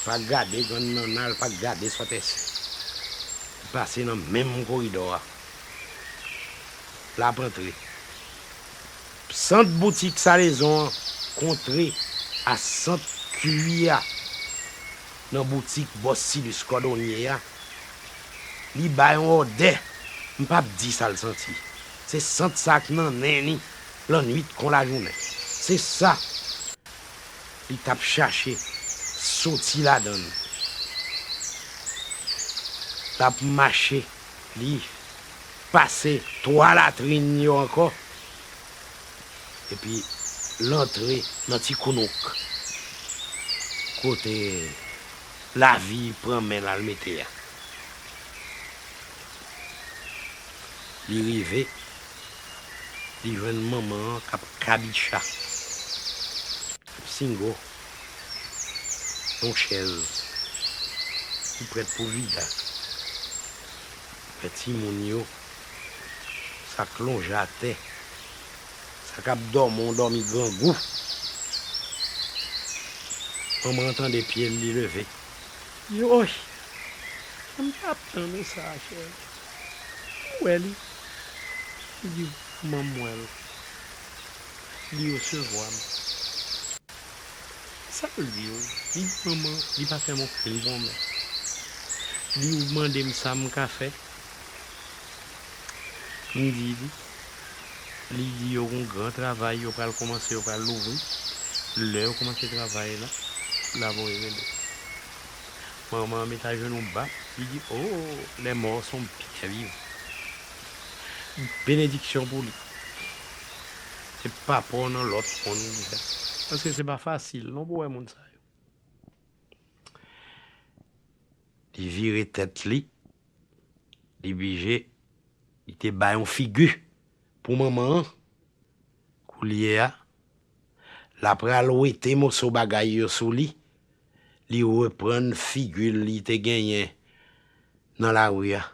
Pa gade grann nanna l, pa gade sòtèsi. Li pase nan menm koridò a. L ap antre. Sant boutik Salezon an kontre a sant Kwi a nan boutik bòs Silus Kòdonye a. Li bay yon odè, m p ap di sa l santi. Se sant sa k nan nen li, lannuit kon lajounen. Se sa li t ap chache soti ladan l. L ap mache, li pase twa latrin yo ankò, epi l antre nan ti kounouk kote Lavi pran men l al mete a. Li rive, li jwenn manman an k ap kabicha, k ap singo yon chèz ki prèt pou vida. Wè timoun yo, sa k lonje atè, sa k ap dòmi yon dòmi grangou. Manman an tande pye l, li leve. Li di, "Oy, m t ap tann ou sa, chè." Ou wè li? Li di, "Manman m wè l. Li resevwa m." Sa l di w? Li di, "Manman, li pa fè m okenn pwomès. Li mande m sa m ka fè." M di li, li di yo gon gran travay yo pral kòmanse, yo pral louvri. Lè yo kòmanse travay la, la voye rele. Manman an met ajenou ba, li di, "Oh, les morts sont bien vivants." Benediksyon pou li. Se pa pa w nan lòt monn ki fè. Paske se pa fasil non pou wè moun sa yo. Li vire tèt li, li blije, li te bay yon figi pou manman an. Koulye a, l ap pral wete moso bagay yo sou li, li reprann figi l li te genyen nan lari a.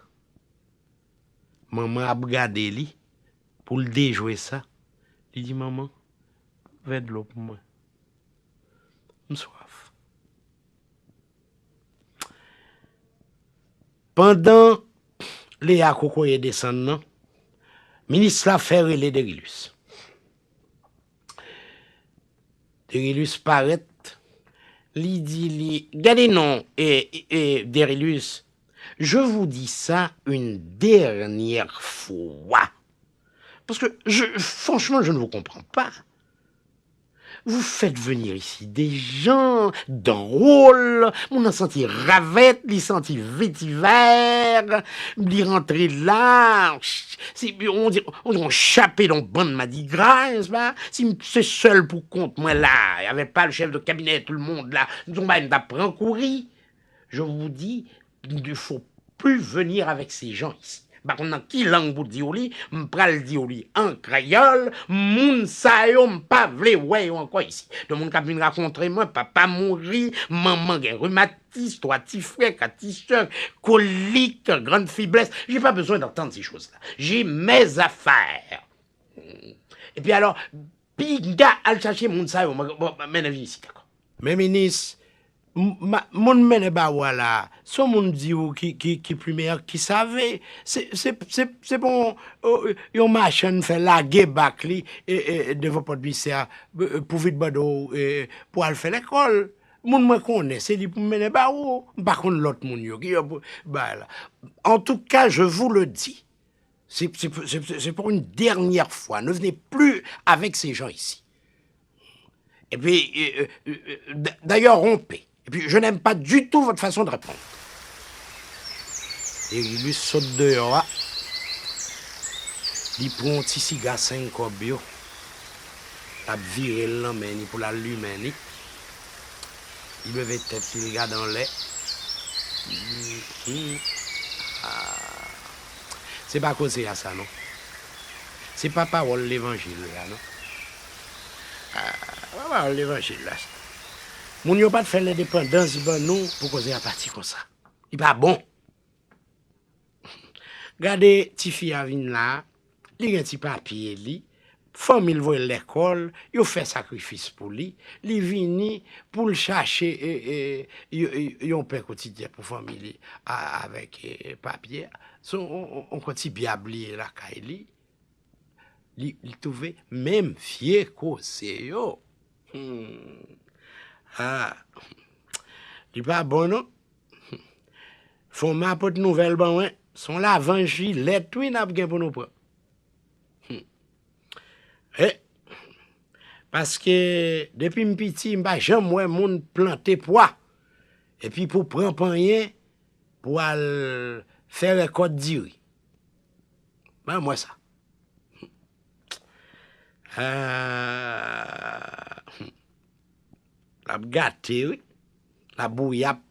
Manman ap gade li pou l dejwe sa. Li di, "Manman, vè dlo pou mwen. M swaf." Pandan Leya kokoye desann nan, minis la fè rele Derilus. Derilus parèt, li di li, "Gade non, e, e, Derilus, je vous dis ça une dernière fois. Parce que, je, franchement, je ne vous comprends pas. Vous faites venir ici des gens drôles, moun nan santi ravèt, li santi vetivè, li rantre la, si, on dirait, on dirait on chape dans bann madigra, n'est-ce pas? Si m se sèl pou kont mwen la, avec pas le chef de cabinet, tout le monde la, m t ap pran kouri. Je vous dis, il ne faut plus venir avec ces gens ici. M pa konn nan ki lang pou di w li, m pral di w li an kreyòl, moun sa yo m pa vle wè yo ankò isi. De moun k ap vin rakontre mwen, papa mouri, manman gen rimatis, twa ti frè, kat ti sè, kolik, grande faiblesse. J'ai pas besoin d'entendre ces choses-là. J'ai mes affaires. Epi alò, piga al chache moun sa yo, mwen, mwen, mwen mennen vin isit ankò. Men minis, m, ma, moun mennen ba ou a la, se yon moun di ou ki, ki, ki plimen ak ki save. Se, se, se, se pa yon, yon machann fè lage bak li, e, e, devan pòt misye a, e, pou vide bando, e, pou al fè lekòl. Moun mwen konnen, se li pou m mennen ba ou. M pa konn lòt moun yo ki yo pou bay la. En tout cas, je vous le dis, c'est, c'est, c'est, c'est pour une dernière fois. Ne venez plus avec ces gens ici. Et puis, euh, euh, euh, d-, d'ailleurs, rompez. Et puis, je n'aime pas du tout votre façon de répondre. Derilus sot deyò a, li pran yon ti siga senk kòb yo, l ap vire l nan men li pou l al limen li. Li leve tèt li, li gade anlè. Hmm, hmm. Ah. Se pa koze a sa, non. Se pa pawòl levanjil la, non. Ah, pa pawòl levanjil la, sa. Moun yo pa t fè lendepandans ban nou pou koze a pati konsa. Li pa bon. Gade tifi a vin la, li gen ti papye li, fanmi l voye l lekòl, yo fè sakrifis pou li, li vini pou l chache, e, e, y-, y-, yon pen kotidyen pou fanmi li a, avèk, e, papye a. Se yon, yon, yon, yon ti byab li ye lakay li. Li, li twouve menm vye koze yo. Hmm. Ah. Li pa bon, non. Fon m a pote nouvèl ban mwen. Se yon lavanj jilèt, wi, n ap gen pou nou pran. Hmm. E, paske depi m piti, m pa janm wè moun plante pwa. Epi pou pran panyen, pou al fè rekòt diri. Ban mwen sa. Ah, l ap gate, wi. Labouyap.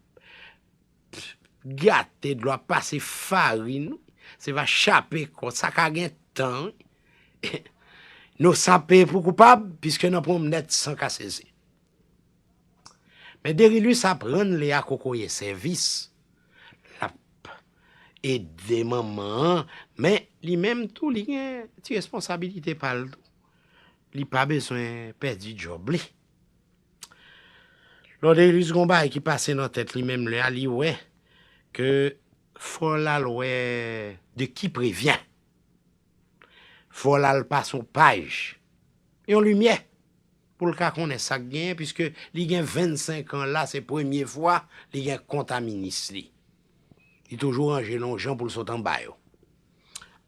gate dlo, ap pase farin, wi. Se va chape kò, sa ka gen tan, wi. Nou sa peye pou koupab, piske nan pwomnèt san ka sezi. Men Derilus ap rann Lea Kokoye sèvis. L ap ede manman an, men li menm tou, li gen ti responsabilite pa l tou. Li pa bezwen pèdi djòb li. Lè Derilus gon bagay ki pase nan tèt li menm lè a, li wè ke fò l al wè de qui prévient. Fò l al pase yon paj, yon limyè, pou l ka konnen sa k genyen, piske li gen vennsenk an la, se premye fwa li gen kont a minis li. Li toujou ranje l yon jan pou l sot anba yo.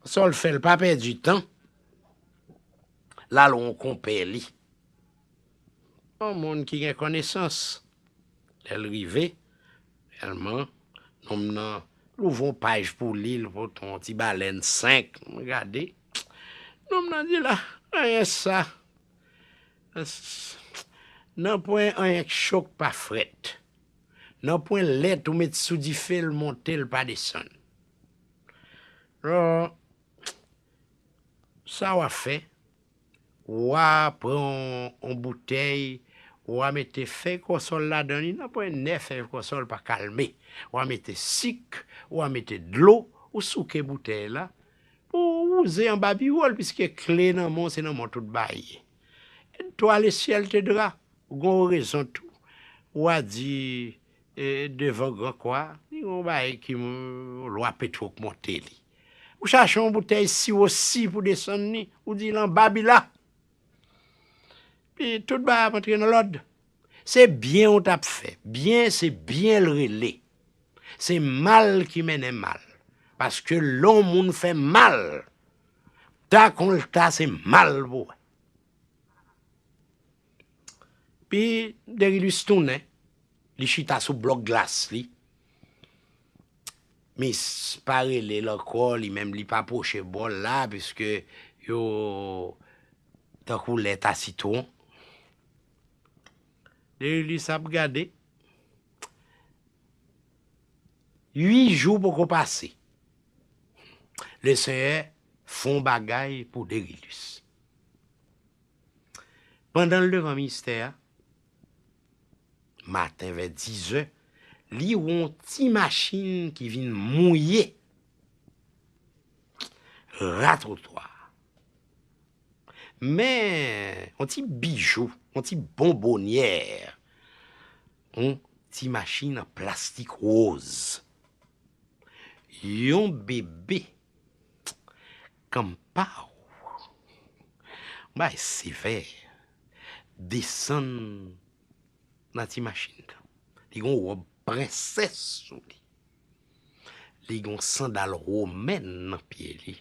Sa l fè, l pa pèdi tan, l al wè yon konpè li. Yon moun ki gen konesans. Lè l rive, reyèlman, nonm nan louvri yon paj pou li, l pote yon ti balèn senk. M gade. Nonm nan di la, anyen sa. Nanpwen anyen k cho k pa frèt. Nanpwen lèt ou met sou dife, l monte, l pa desann. Alò, sa w ap fè? W a pran yon, yon boutèy, w a mete fèy kòsòl ladan li, nanpwen nèf fèy kòsòl pa kalme. W a mete sik, w a mete dlo, ou souke boutèy la, pou w wouze anba biwo l, piske kle nan men w, se nan men w tout bagay ye. Et toi, le ciel t'aidera. Ou gen yon rezon tou. W a di, e, devan gran kwa, li gen yon bagay ki, lwa Petwo k monte li. Ou chache yon boutèy siwo si pou desann li, ou di l anba bi la. Pi tout bagay ap antre nan lòd. Se byen ou t ap fè. Byen, se byen l rele. Se mal ki mennen mal. Paske lè yon moun fè mal, ta kon l ta, se mal pou wè. Pi Derilus tounen, li chita sou blòk glas li. Mis pa rele l ankò, li menm li pa pwoche bò l la, piske yo tankou lèt a sitwon. Derilus ap gade. Uit jou poko pase. Lesenyè fè yon bagay pou Derilus. Pandan l devan ministè a, maten vè dizè, li wè yon ti machin ki vin mouye ra twotwa a. Men, yon ti bijou, yon ti bonbonyè, yon ti machin an plastik woz. Yon bebe kanpaw, bay sevè, desann nan ti machin nan. Li gen yon wòb prensès sou li. Li gen yon sandal womèn nan pye li.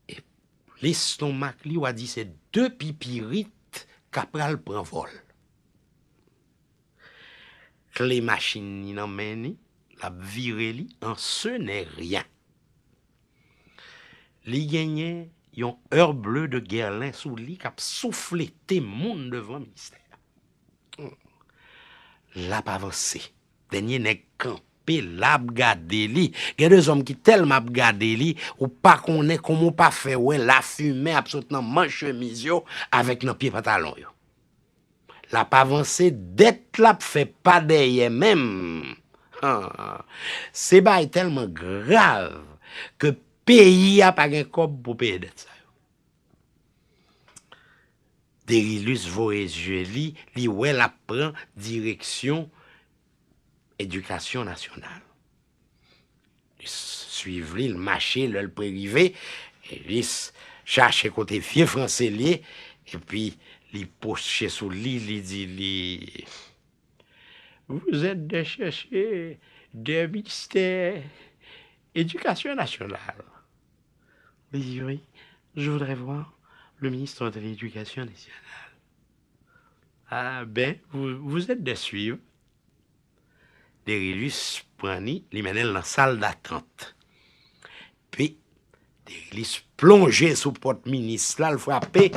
E lestomak li, w a di se de pipirit k ap pral pran vòl. Kle machin ni nan men ni, l ap vire li an se nè ryen. Li genyen yon Heure Bleue de Guerlain sou li k ap souflete moun devan ministè a. L ap avanse. Dènye nèg kanpe la ap gade li. Gen de zòm ki tèlman ap gade li, ou pa konnen kòman w pa fè wè lafimen ap sot nan manch chemiz yo avèk nan pye pantalon yo. L ap avanse, dèt l ap fè pa dèyè menm. Han. Se bagay tèlman grav ke peyi a pa gen kòb pou peye dèt sa yo. Derilus voye zye li, li wè l ap pran direksyon Edikasyon Nasyonal. Li swiv li, l mache, lè l pre rive, Derilus chache kote vye franse l ye, epi li pwoche sou li, li di li, Vous êtes des chercheurs de ministère Éducation nationale. Oui, oui, je voudrais voir le ministre de l'Éducation nationale. Ah ben, vous, vous êtes de suivre. Derilus pran li, li mennen l nan sal datant. Pi Derilus plonje sou pòt minis la, l frape.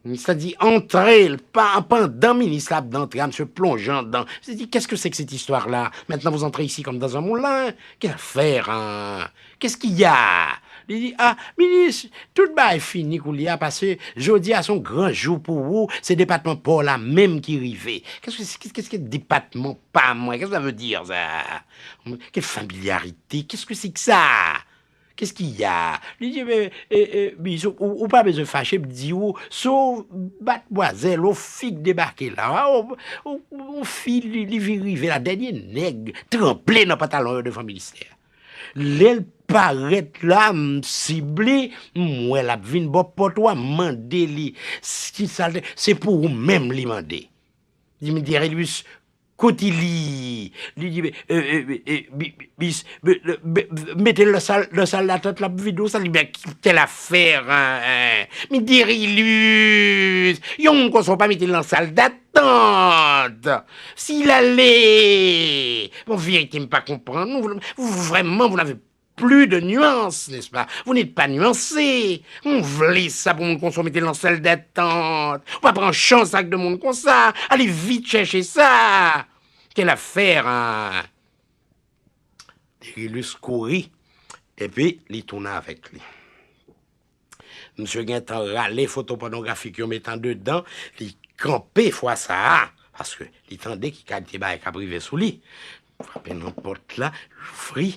Minis la di, entrez, pa, pendant minis la ap antre, a, monsieur plonge andan. Je dis, qu'est-ce que c'est que cette histoire-là? Maintenant, vous entrez ici comme dans un moulin. Quelle affaire, hein? Qu'est-ce qu'il y a? Li di, ah, minis, tout bagay fini koulye a, paske jodi a se yon gran jou pou ou, se depatman pa w la menm ki rive. Qu'est-ce que, qu'est-ce que depatman pa mwen? Qu'est-ce que ça veut dire, ça? Quelle familiarité? Qu'est-ce que c'est que ça? Qu'est-ce qu'il y a? Li di, men, e, e, Miss, ou, ou pa bezwen fache, m di w, se yon matmwazèl, yon fi k debake la. A, yon, yon, yon fi, li, li vin rive la, dènye nèg, tranble nan pantalon yo devan ministè. Lè l parèt la, m sible, m wè l ap vin bò pòt ou a, m mande li, s-, ki sa l te, se pou ou menm li mande. Li di, men Derilus, kote li? Li di, men, e, e, e, e, bi-, bi-, bis-, be-, le-, be-, mete l nan sal, nan sal datant la pou vide w sa. Li di, men, quelle affaire, hein, hein? Men Derilus, yon moun konsa w pa mete l nan sal datant. Si l ale, bon, verite m pa konprann. Vous, vous, vraiment, vous n'avez plus de nuances, n'est-ce pas? Vous n'êtes pas nuancé. M vle sa pou moun konsa w mete l nan sal datant. Ou pa pran chans ak de moun konsa. Ale vit chèche sa. Quelle affaire, hein? Derilus kouri, epi li tounen avèk li. Misye gentan rale foto pònografik yo met andedan, li kanpe fwa sa a, paske li tande ki kalite bagay k ap rive sou li. Frape nan pòt la, louvri,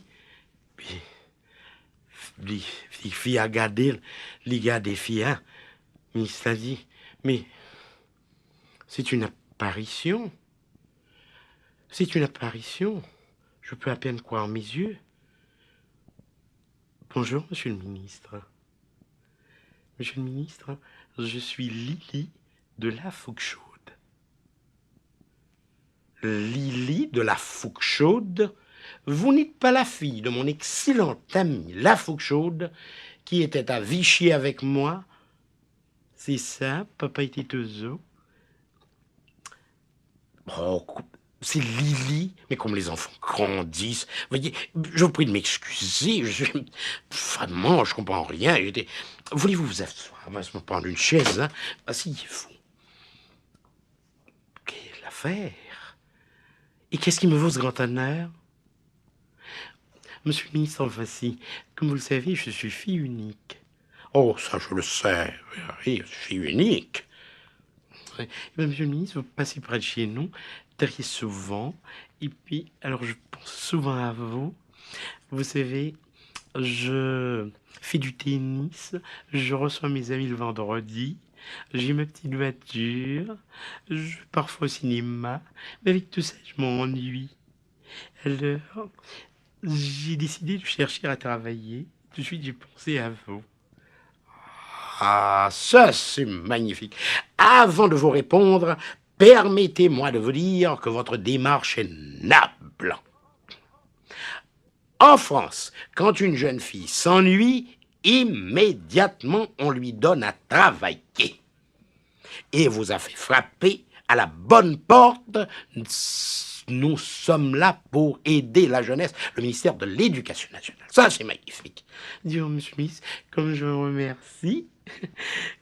epi li, li, fi a gade l, li gade fi a. Minis la di, mais c'est une apparition. C'est une apparition. Je peux à peine croire mes yeux. Bonjour, monsieur le ministre. Monsieur le ministre, je suis Lili de la Fouque Chaude. Lili de la Fouque Chaude, vous n'êtes pas la fille de mon excellent ami la Fouque Chaude qui était à Vichy avec moi? C'est ça, papa était au zoo. Oh, c'est Lili. Mais comme les enfants grandissent. Veuillez, je vous prie de m'excuser. Je suis, vraiment, je comprends rien. J'étais, voulez-vous vous asseoir? On va se prendre une chaise, hein? Asseyez-vous. Quelle affaire! Et qu'est-ce qui me vaut ce grand honneur? Monsieur le ministre, enfin, si, comme vous le savez, je suis fille unique. Oh, ça, je le sais. Oui, je suis unique. Oui. Eh bien, monsieur le ministre, vous passez près de chez nous très souvent. Et puis, alors, je pense souvent à vous. Vous savez, je fais du tennis, je reçois mes amis le vendredi, j'ai ma petite voiture, je vais parfois au cinéma, mais avec tout ça, je m'ennuie. Alors, j'ai décidé de chercher à travailler. Tout de suite, j'ai pensé à vous. Ah, ça, c'est magnifique. Avant de vous répondre, permettez-moi de vous dire que votre démarche est noble. En France, quand une jeune fille s'ennuie, immédiatement on lui donne à travailler. Et vous avez frappé à la bonne porte. Nous sommes là pour aider la jeunesse, le ministère de l'Éducation nationale. Ça, c'est magnifique. Dis donc, monsieur le ministre, comme je vous remercie,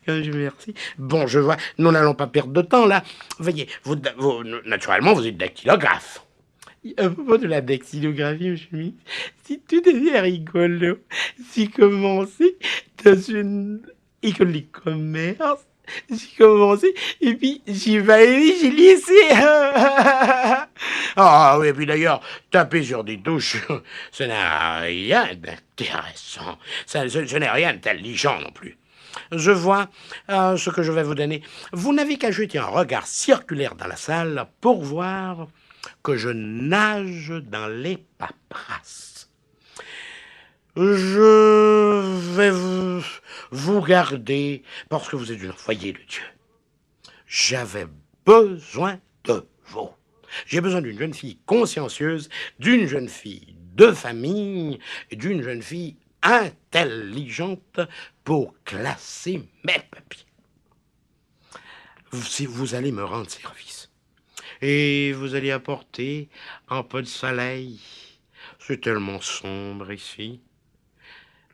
comme je vous remercie. Bon, je vois, nous n'allons pas perdre de temps là. Veuillez, vous, vous, naturellement, vous êtes dactylographe. À propos de la dactylographie, monsieur le ministre, si tout devient rigolo, si commencer dans une école de commerce, j'ai commencé, et puis j'ai pas aimé, j'ai laissé. Ah oui, et puis d'ailleurs, taper sur des touches, ça n'a rien d'intéressant. Ça, ce, ce n'est rien d'intelligent non plus. Je vois euh, ce que je vais vous donner. Vous n'avez qu'à jeter un regard circulaire dans la salle pour voir que je nage dans les paperasses. Je vais vous, vous garder parce que vous êtes une envoyée de Dieu. J'avais besoin de vous. J'ai besoin d'une jeune fille consciencieuse, d'une jeune fille de famille, d'une jeune fille intelligente pour classer mes papiers. Vous, si vous allez me rendre service. Et vous allez apporter un peu de soleil. C'est tellement sombre ici.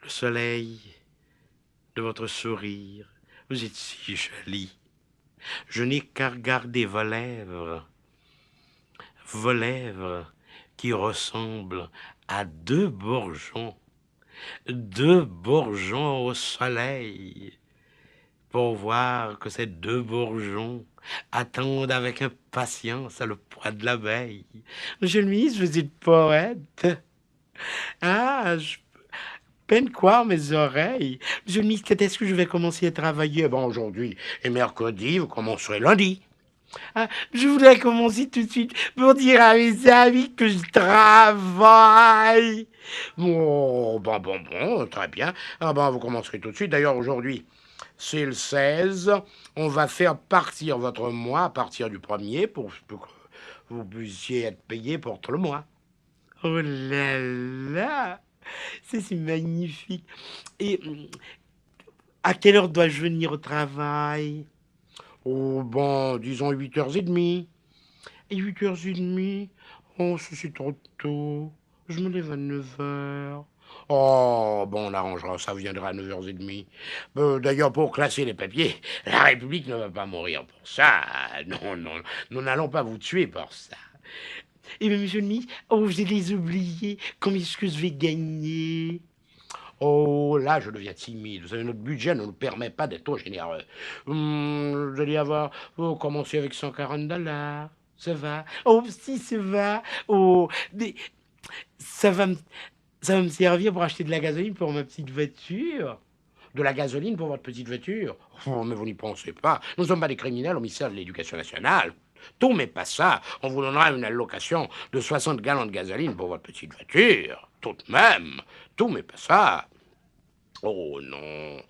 Le soleil de votre sourire, Vous êtes si jolie. Je n'ai qu'à regarder vos lèvres. Vos lèvres qui ressemblent à deux bourgeons. Deux bourgeons au soleil. Pour voir que ces deux bourgeons attendent avec impatience le poids de l'abeille. Monsieur le ministre, vous êtes poète. Ah, je peine croire mes oreilles. Monsieur le ministre, quand est-ce que je vais commencer à travailler? Ben, aujourd'hui est mercredi, vous commencerez lundi. Ah, je voudrais commencer tout de suite pour dire à mes amis que je travaille. Bon, bon, bon, bon, très bien. Ah ben, vous commencerez tout de suite. D'ailleurs, aujourd'hui, c'est le seize. On va faire partir votre mois à partir du premier pour, pour que vous puissiez être payé pour tout le mois. Oh là là, c'est si magnifique. Et hum, à quelle heure dois-je venir au travail? Oh, bon, disons huit heures et demie. Et huit heures et demie? Oh, ça c'est trop tôt. Je me lève à neuf heures. Oh, bon, on arrangera, ça viendra à neuf heures et demie. Euh, d'ailleurs, pour classer les papiers, la République ne va pas mourir pour ça. Non, non, nous n'allons pas vous tuer pour ça. Eh bien, monsieur le ministre, oh, je les oublié. Combien est-ce que je vais gagner? Oh, là, je deviens timide. Vous savez, notre budget ne nous permet pas d'être trop généreux. Hum, je dois avoir, oh, commencer avec cent quarante dollars. Ça va. Oh, si, ça va. Oh, mais ça va me, ça va me servir pour acheter de la gasoline pour ma petite voiture. De la gasoline pour votre petite voiture? Oh, mais vous n'y pensez pas. Nous ne sommes pas des criminels au ministère de l'Éducation nationale. Tout, mais pas ça. On vous donnera une allocation de soixante gallons de gasoline pour votre petite voiture. Tout de même. Tout, mais pas ça. Oh non,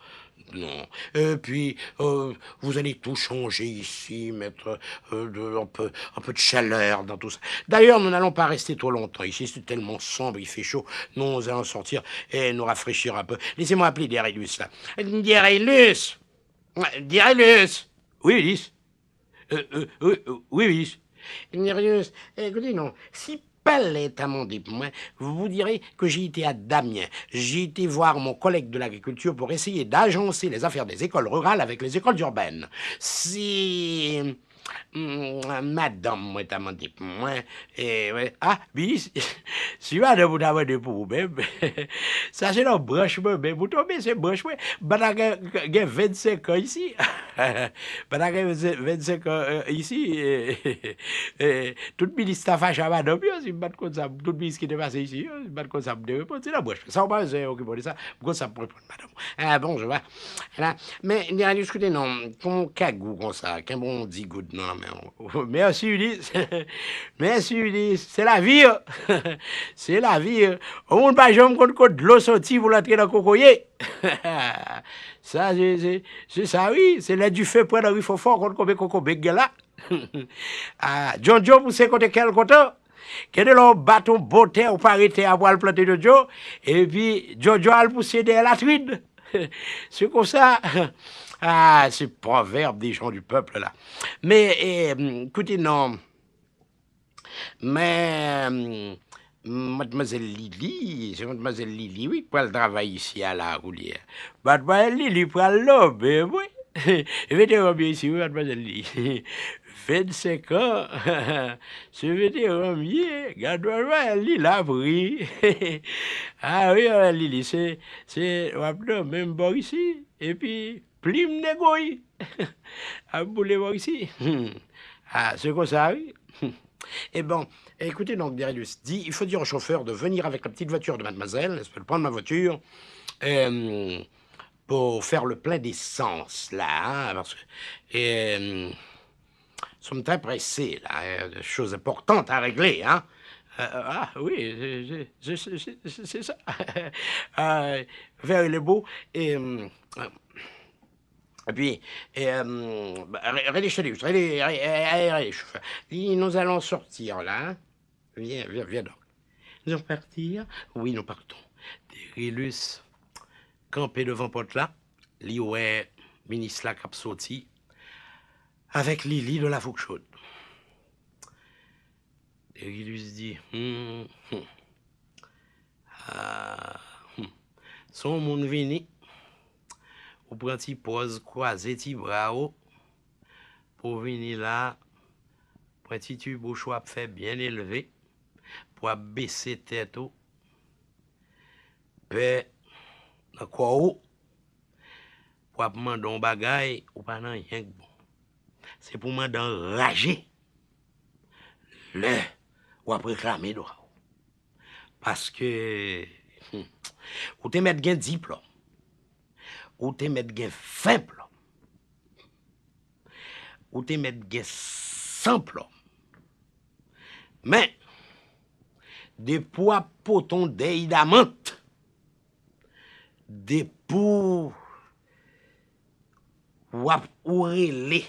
non. Et puis, euh, vous allez tout changer ici, mettre euh, de, un peu, un peu de chaleur dans tout ça. D'ailleurs, nous n'allons pas rester trop longtemps ici. C'est tellement sombre, il fait chaud. Nous allons sortir et nous rafraîchir un peu. Laissez-moi appeler Darius là. Darius! Darius! Oui, Ulysse. Euh, euh, oui, euh, oui, Ulysse. Darius, écoutez, non. Si palè ta mandé pou mwen, vous direz que j'ai été à Damien. J'ai été voir mon collègue de l'agriculture pour essayer d'agencer les affaires des écoles rurales avec les écoles urbaines. Si mm, madanm mwen ta mandé pou mwen, eh, ouais. Ah, Ulysse, si madanm ou ta mandé pou ou menm, sa se nan branch mwen menm ou tonbe, se branch mwen. Pandan gen, gen vennsenk an isi. Pandan gen vennsenk an euh, isi, eh, eh, tout minis ta fache a madanm yo, si m pa t konn sa, tout minis ki te pase isi yo, si m pa t konn sa, m te reponn, se nan branch mwen. Sa ou pa bezwen okipe w de sa, m konn sa m reponn madanm. Ah bon, je vois. Voilà. Men, Darius, koute non, kòman w kagou konsa, kenbe yon dis goud nan men w. Mèsi, Ulysse. Mèsi, Ulysse. Se lavi, se lavi. Yon moun pa janm konn kot dlo soti pou l antre nan kokoye. Sa, se, se, se sa, wi. Se lè dife pran nan ri Fofò, w konn konbyen kokobe k gen la. Ah, Djondjo pouse kote kè l kontan. Gen de lè w bat yon bon tè, ou pare tè a pou al plante djondjo, epi djondjo al pouse dèyè latrin. Se konsa. Ah, se pwovèb de jan di pèp la. Men, eh, koute non. Men, madmwazèl Lili, se madmwazèl Lili, wi, k pral travay isi a la koulye a. Madmwazèl Lili pral nonmen, wi. Veteran m ye isi, wi, madmwazèl Lili. Vennsenk an. Se veteran m ye. Gad madmwazèl Lili ap ri. Ah wi, madmwazèl Lili, se, se, w ap nonmen m bò isi. Epi, plim negoy ap boule bò isi. Ah, se konsa, wi. Et bon, écoutez donc, Darius dit, il faut dire au chauffeur de venir avec la petite voiture de mademoiselle, n'est-ce pas, de prendre ma voiture, euh, pour faire le plein d'essence, là, hein, parce que euh, nous sommes très pressés, là, hein, des choses importantes à régler, hein. Euh, ah, oui, c'est ça. Euh, vers les bouts, et, euh, epi, e, rele Cherius, rele, rele Cherius. Li, nous allons sortir là, hein. Viens, viens, viens donc. Nous allons partir. Oui, nous partons. Derilus kanpe devan pòt la, li wè minis la k ap soti avèk Lili de la Fouque Chaude. Derilus di, hmm, hmm. Ah, hmm. Se yon moun vini, Ou pran ti pòz, kwaze ti bra w, pou w vini la, pran ti tibouch w ap fè byen elve, pou w ap bese tèt ou, pè nan kò w, pou w ap mande yon bagay, ou pa nan anyen k bon. Se pou mande anraje lè w ap reklame dwa w. Paske, hmm, ou te mèt gen diplòm. Ou te mèt gen ven plòm. Ou te mèt gen san plòm. Men, depi w ap pote yon dèy damant, depi w ap ou rele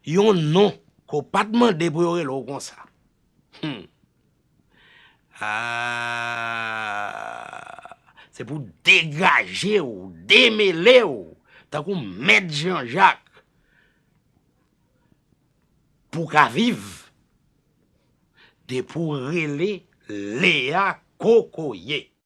yon non ke w pa t mande pou yo rele w konsa. Hmm. Ah, se pou degaje w, demele w, tankou Mèt Jan Jak, pou w ka viv. Depi w rele Lea Kokoye.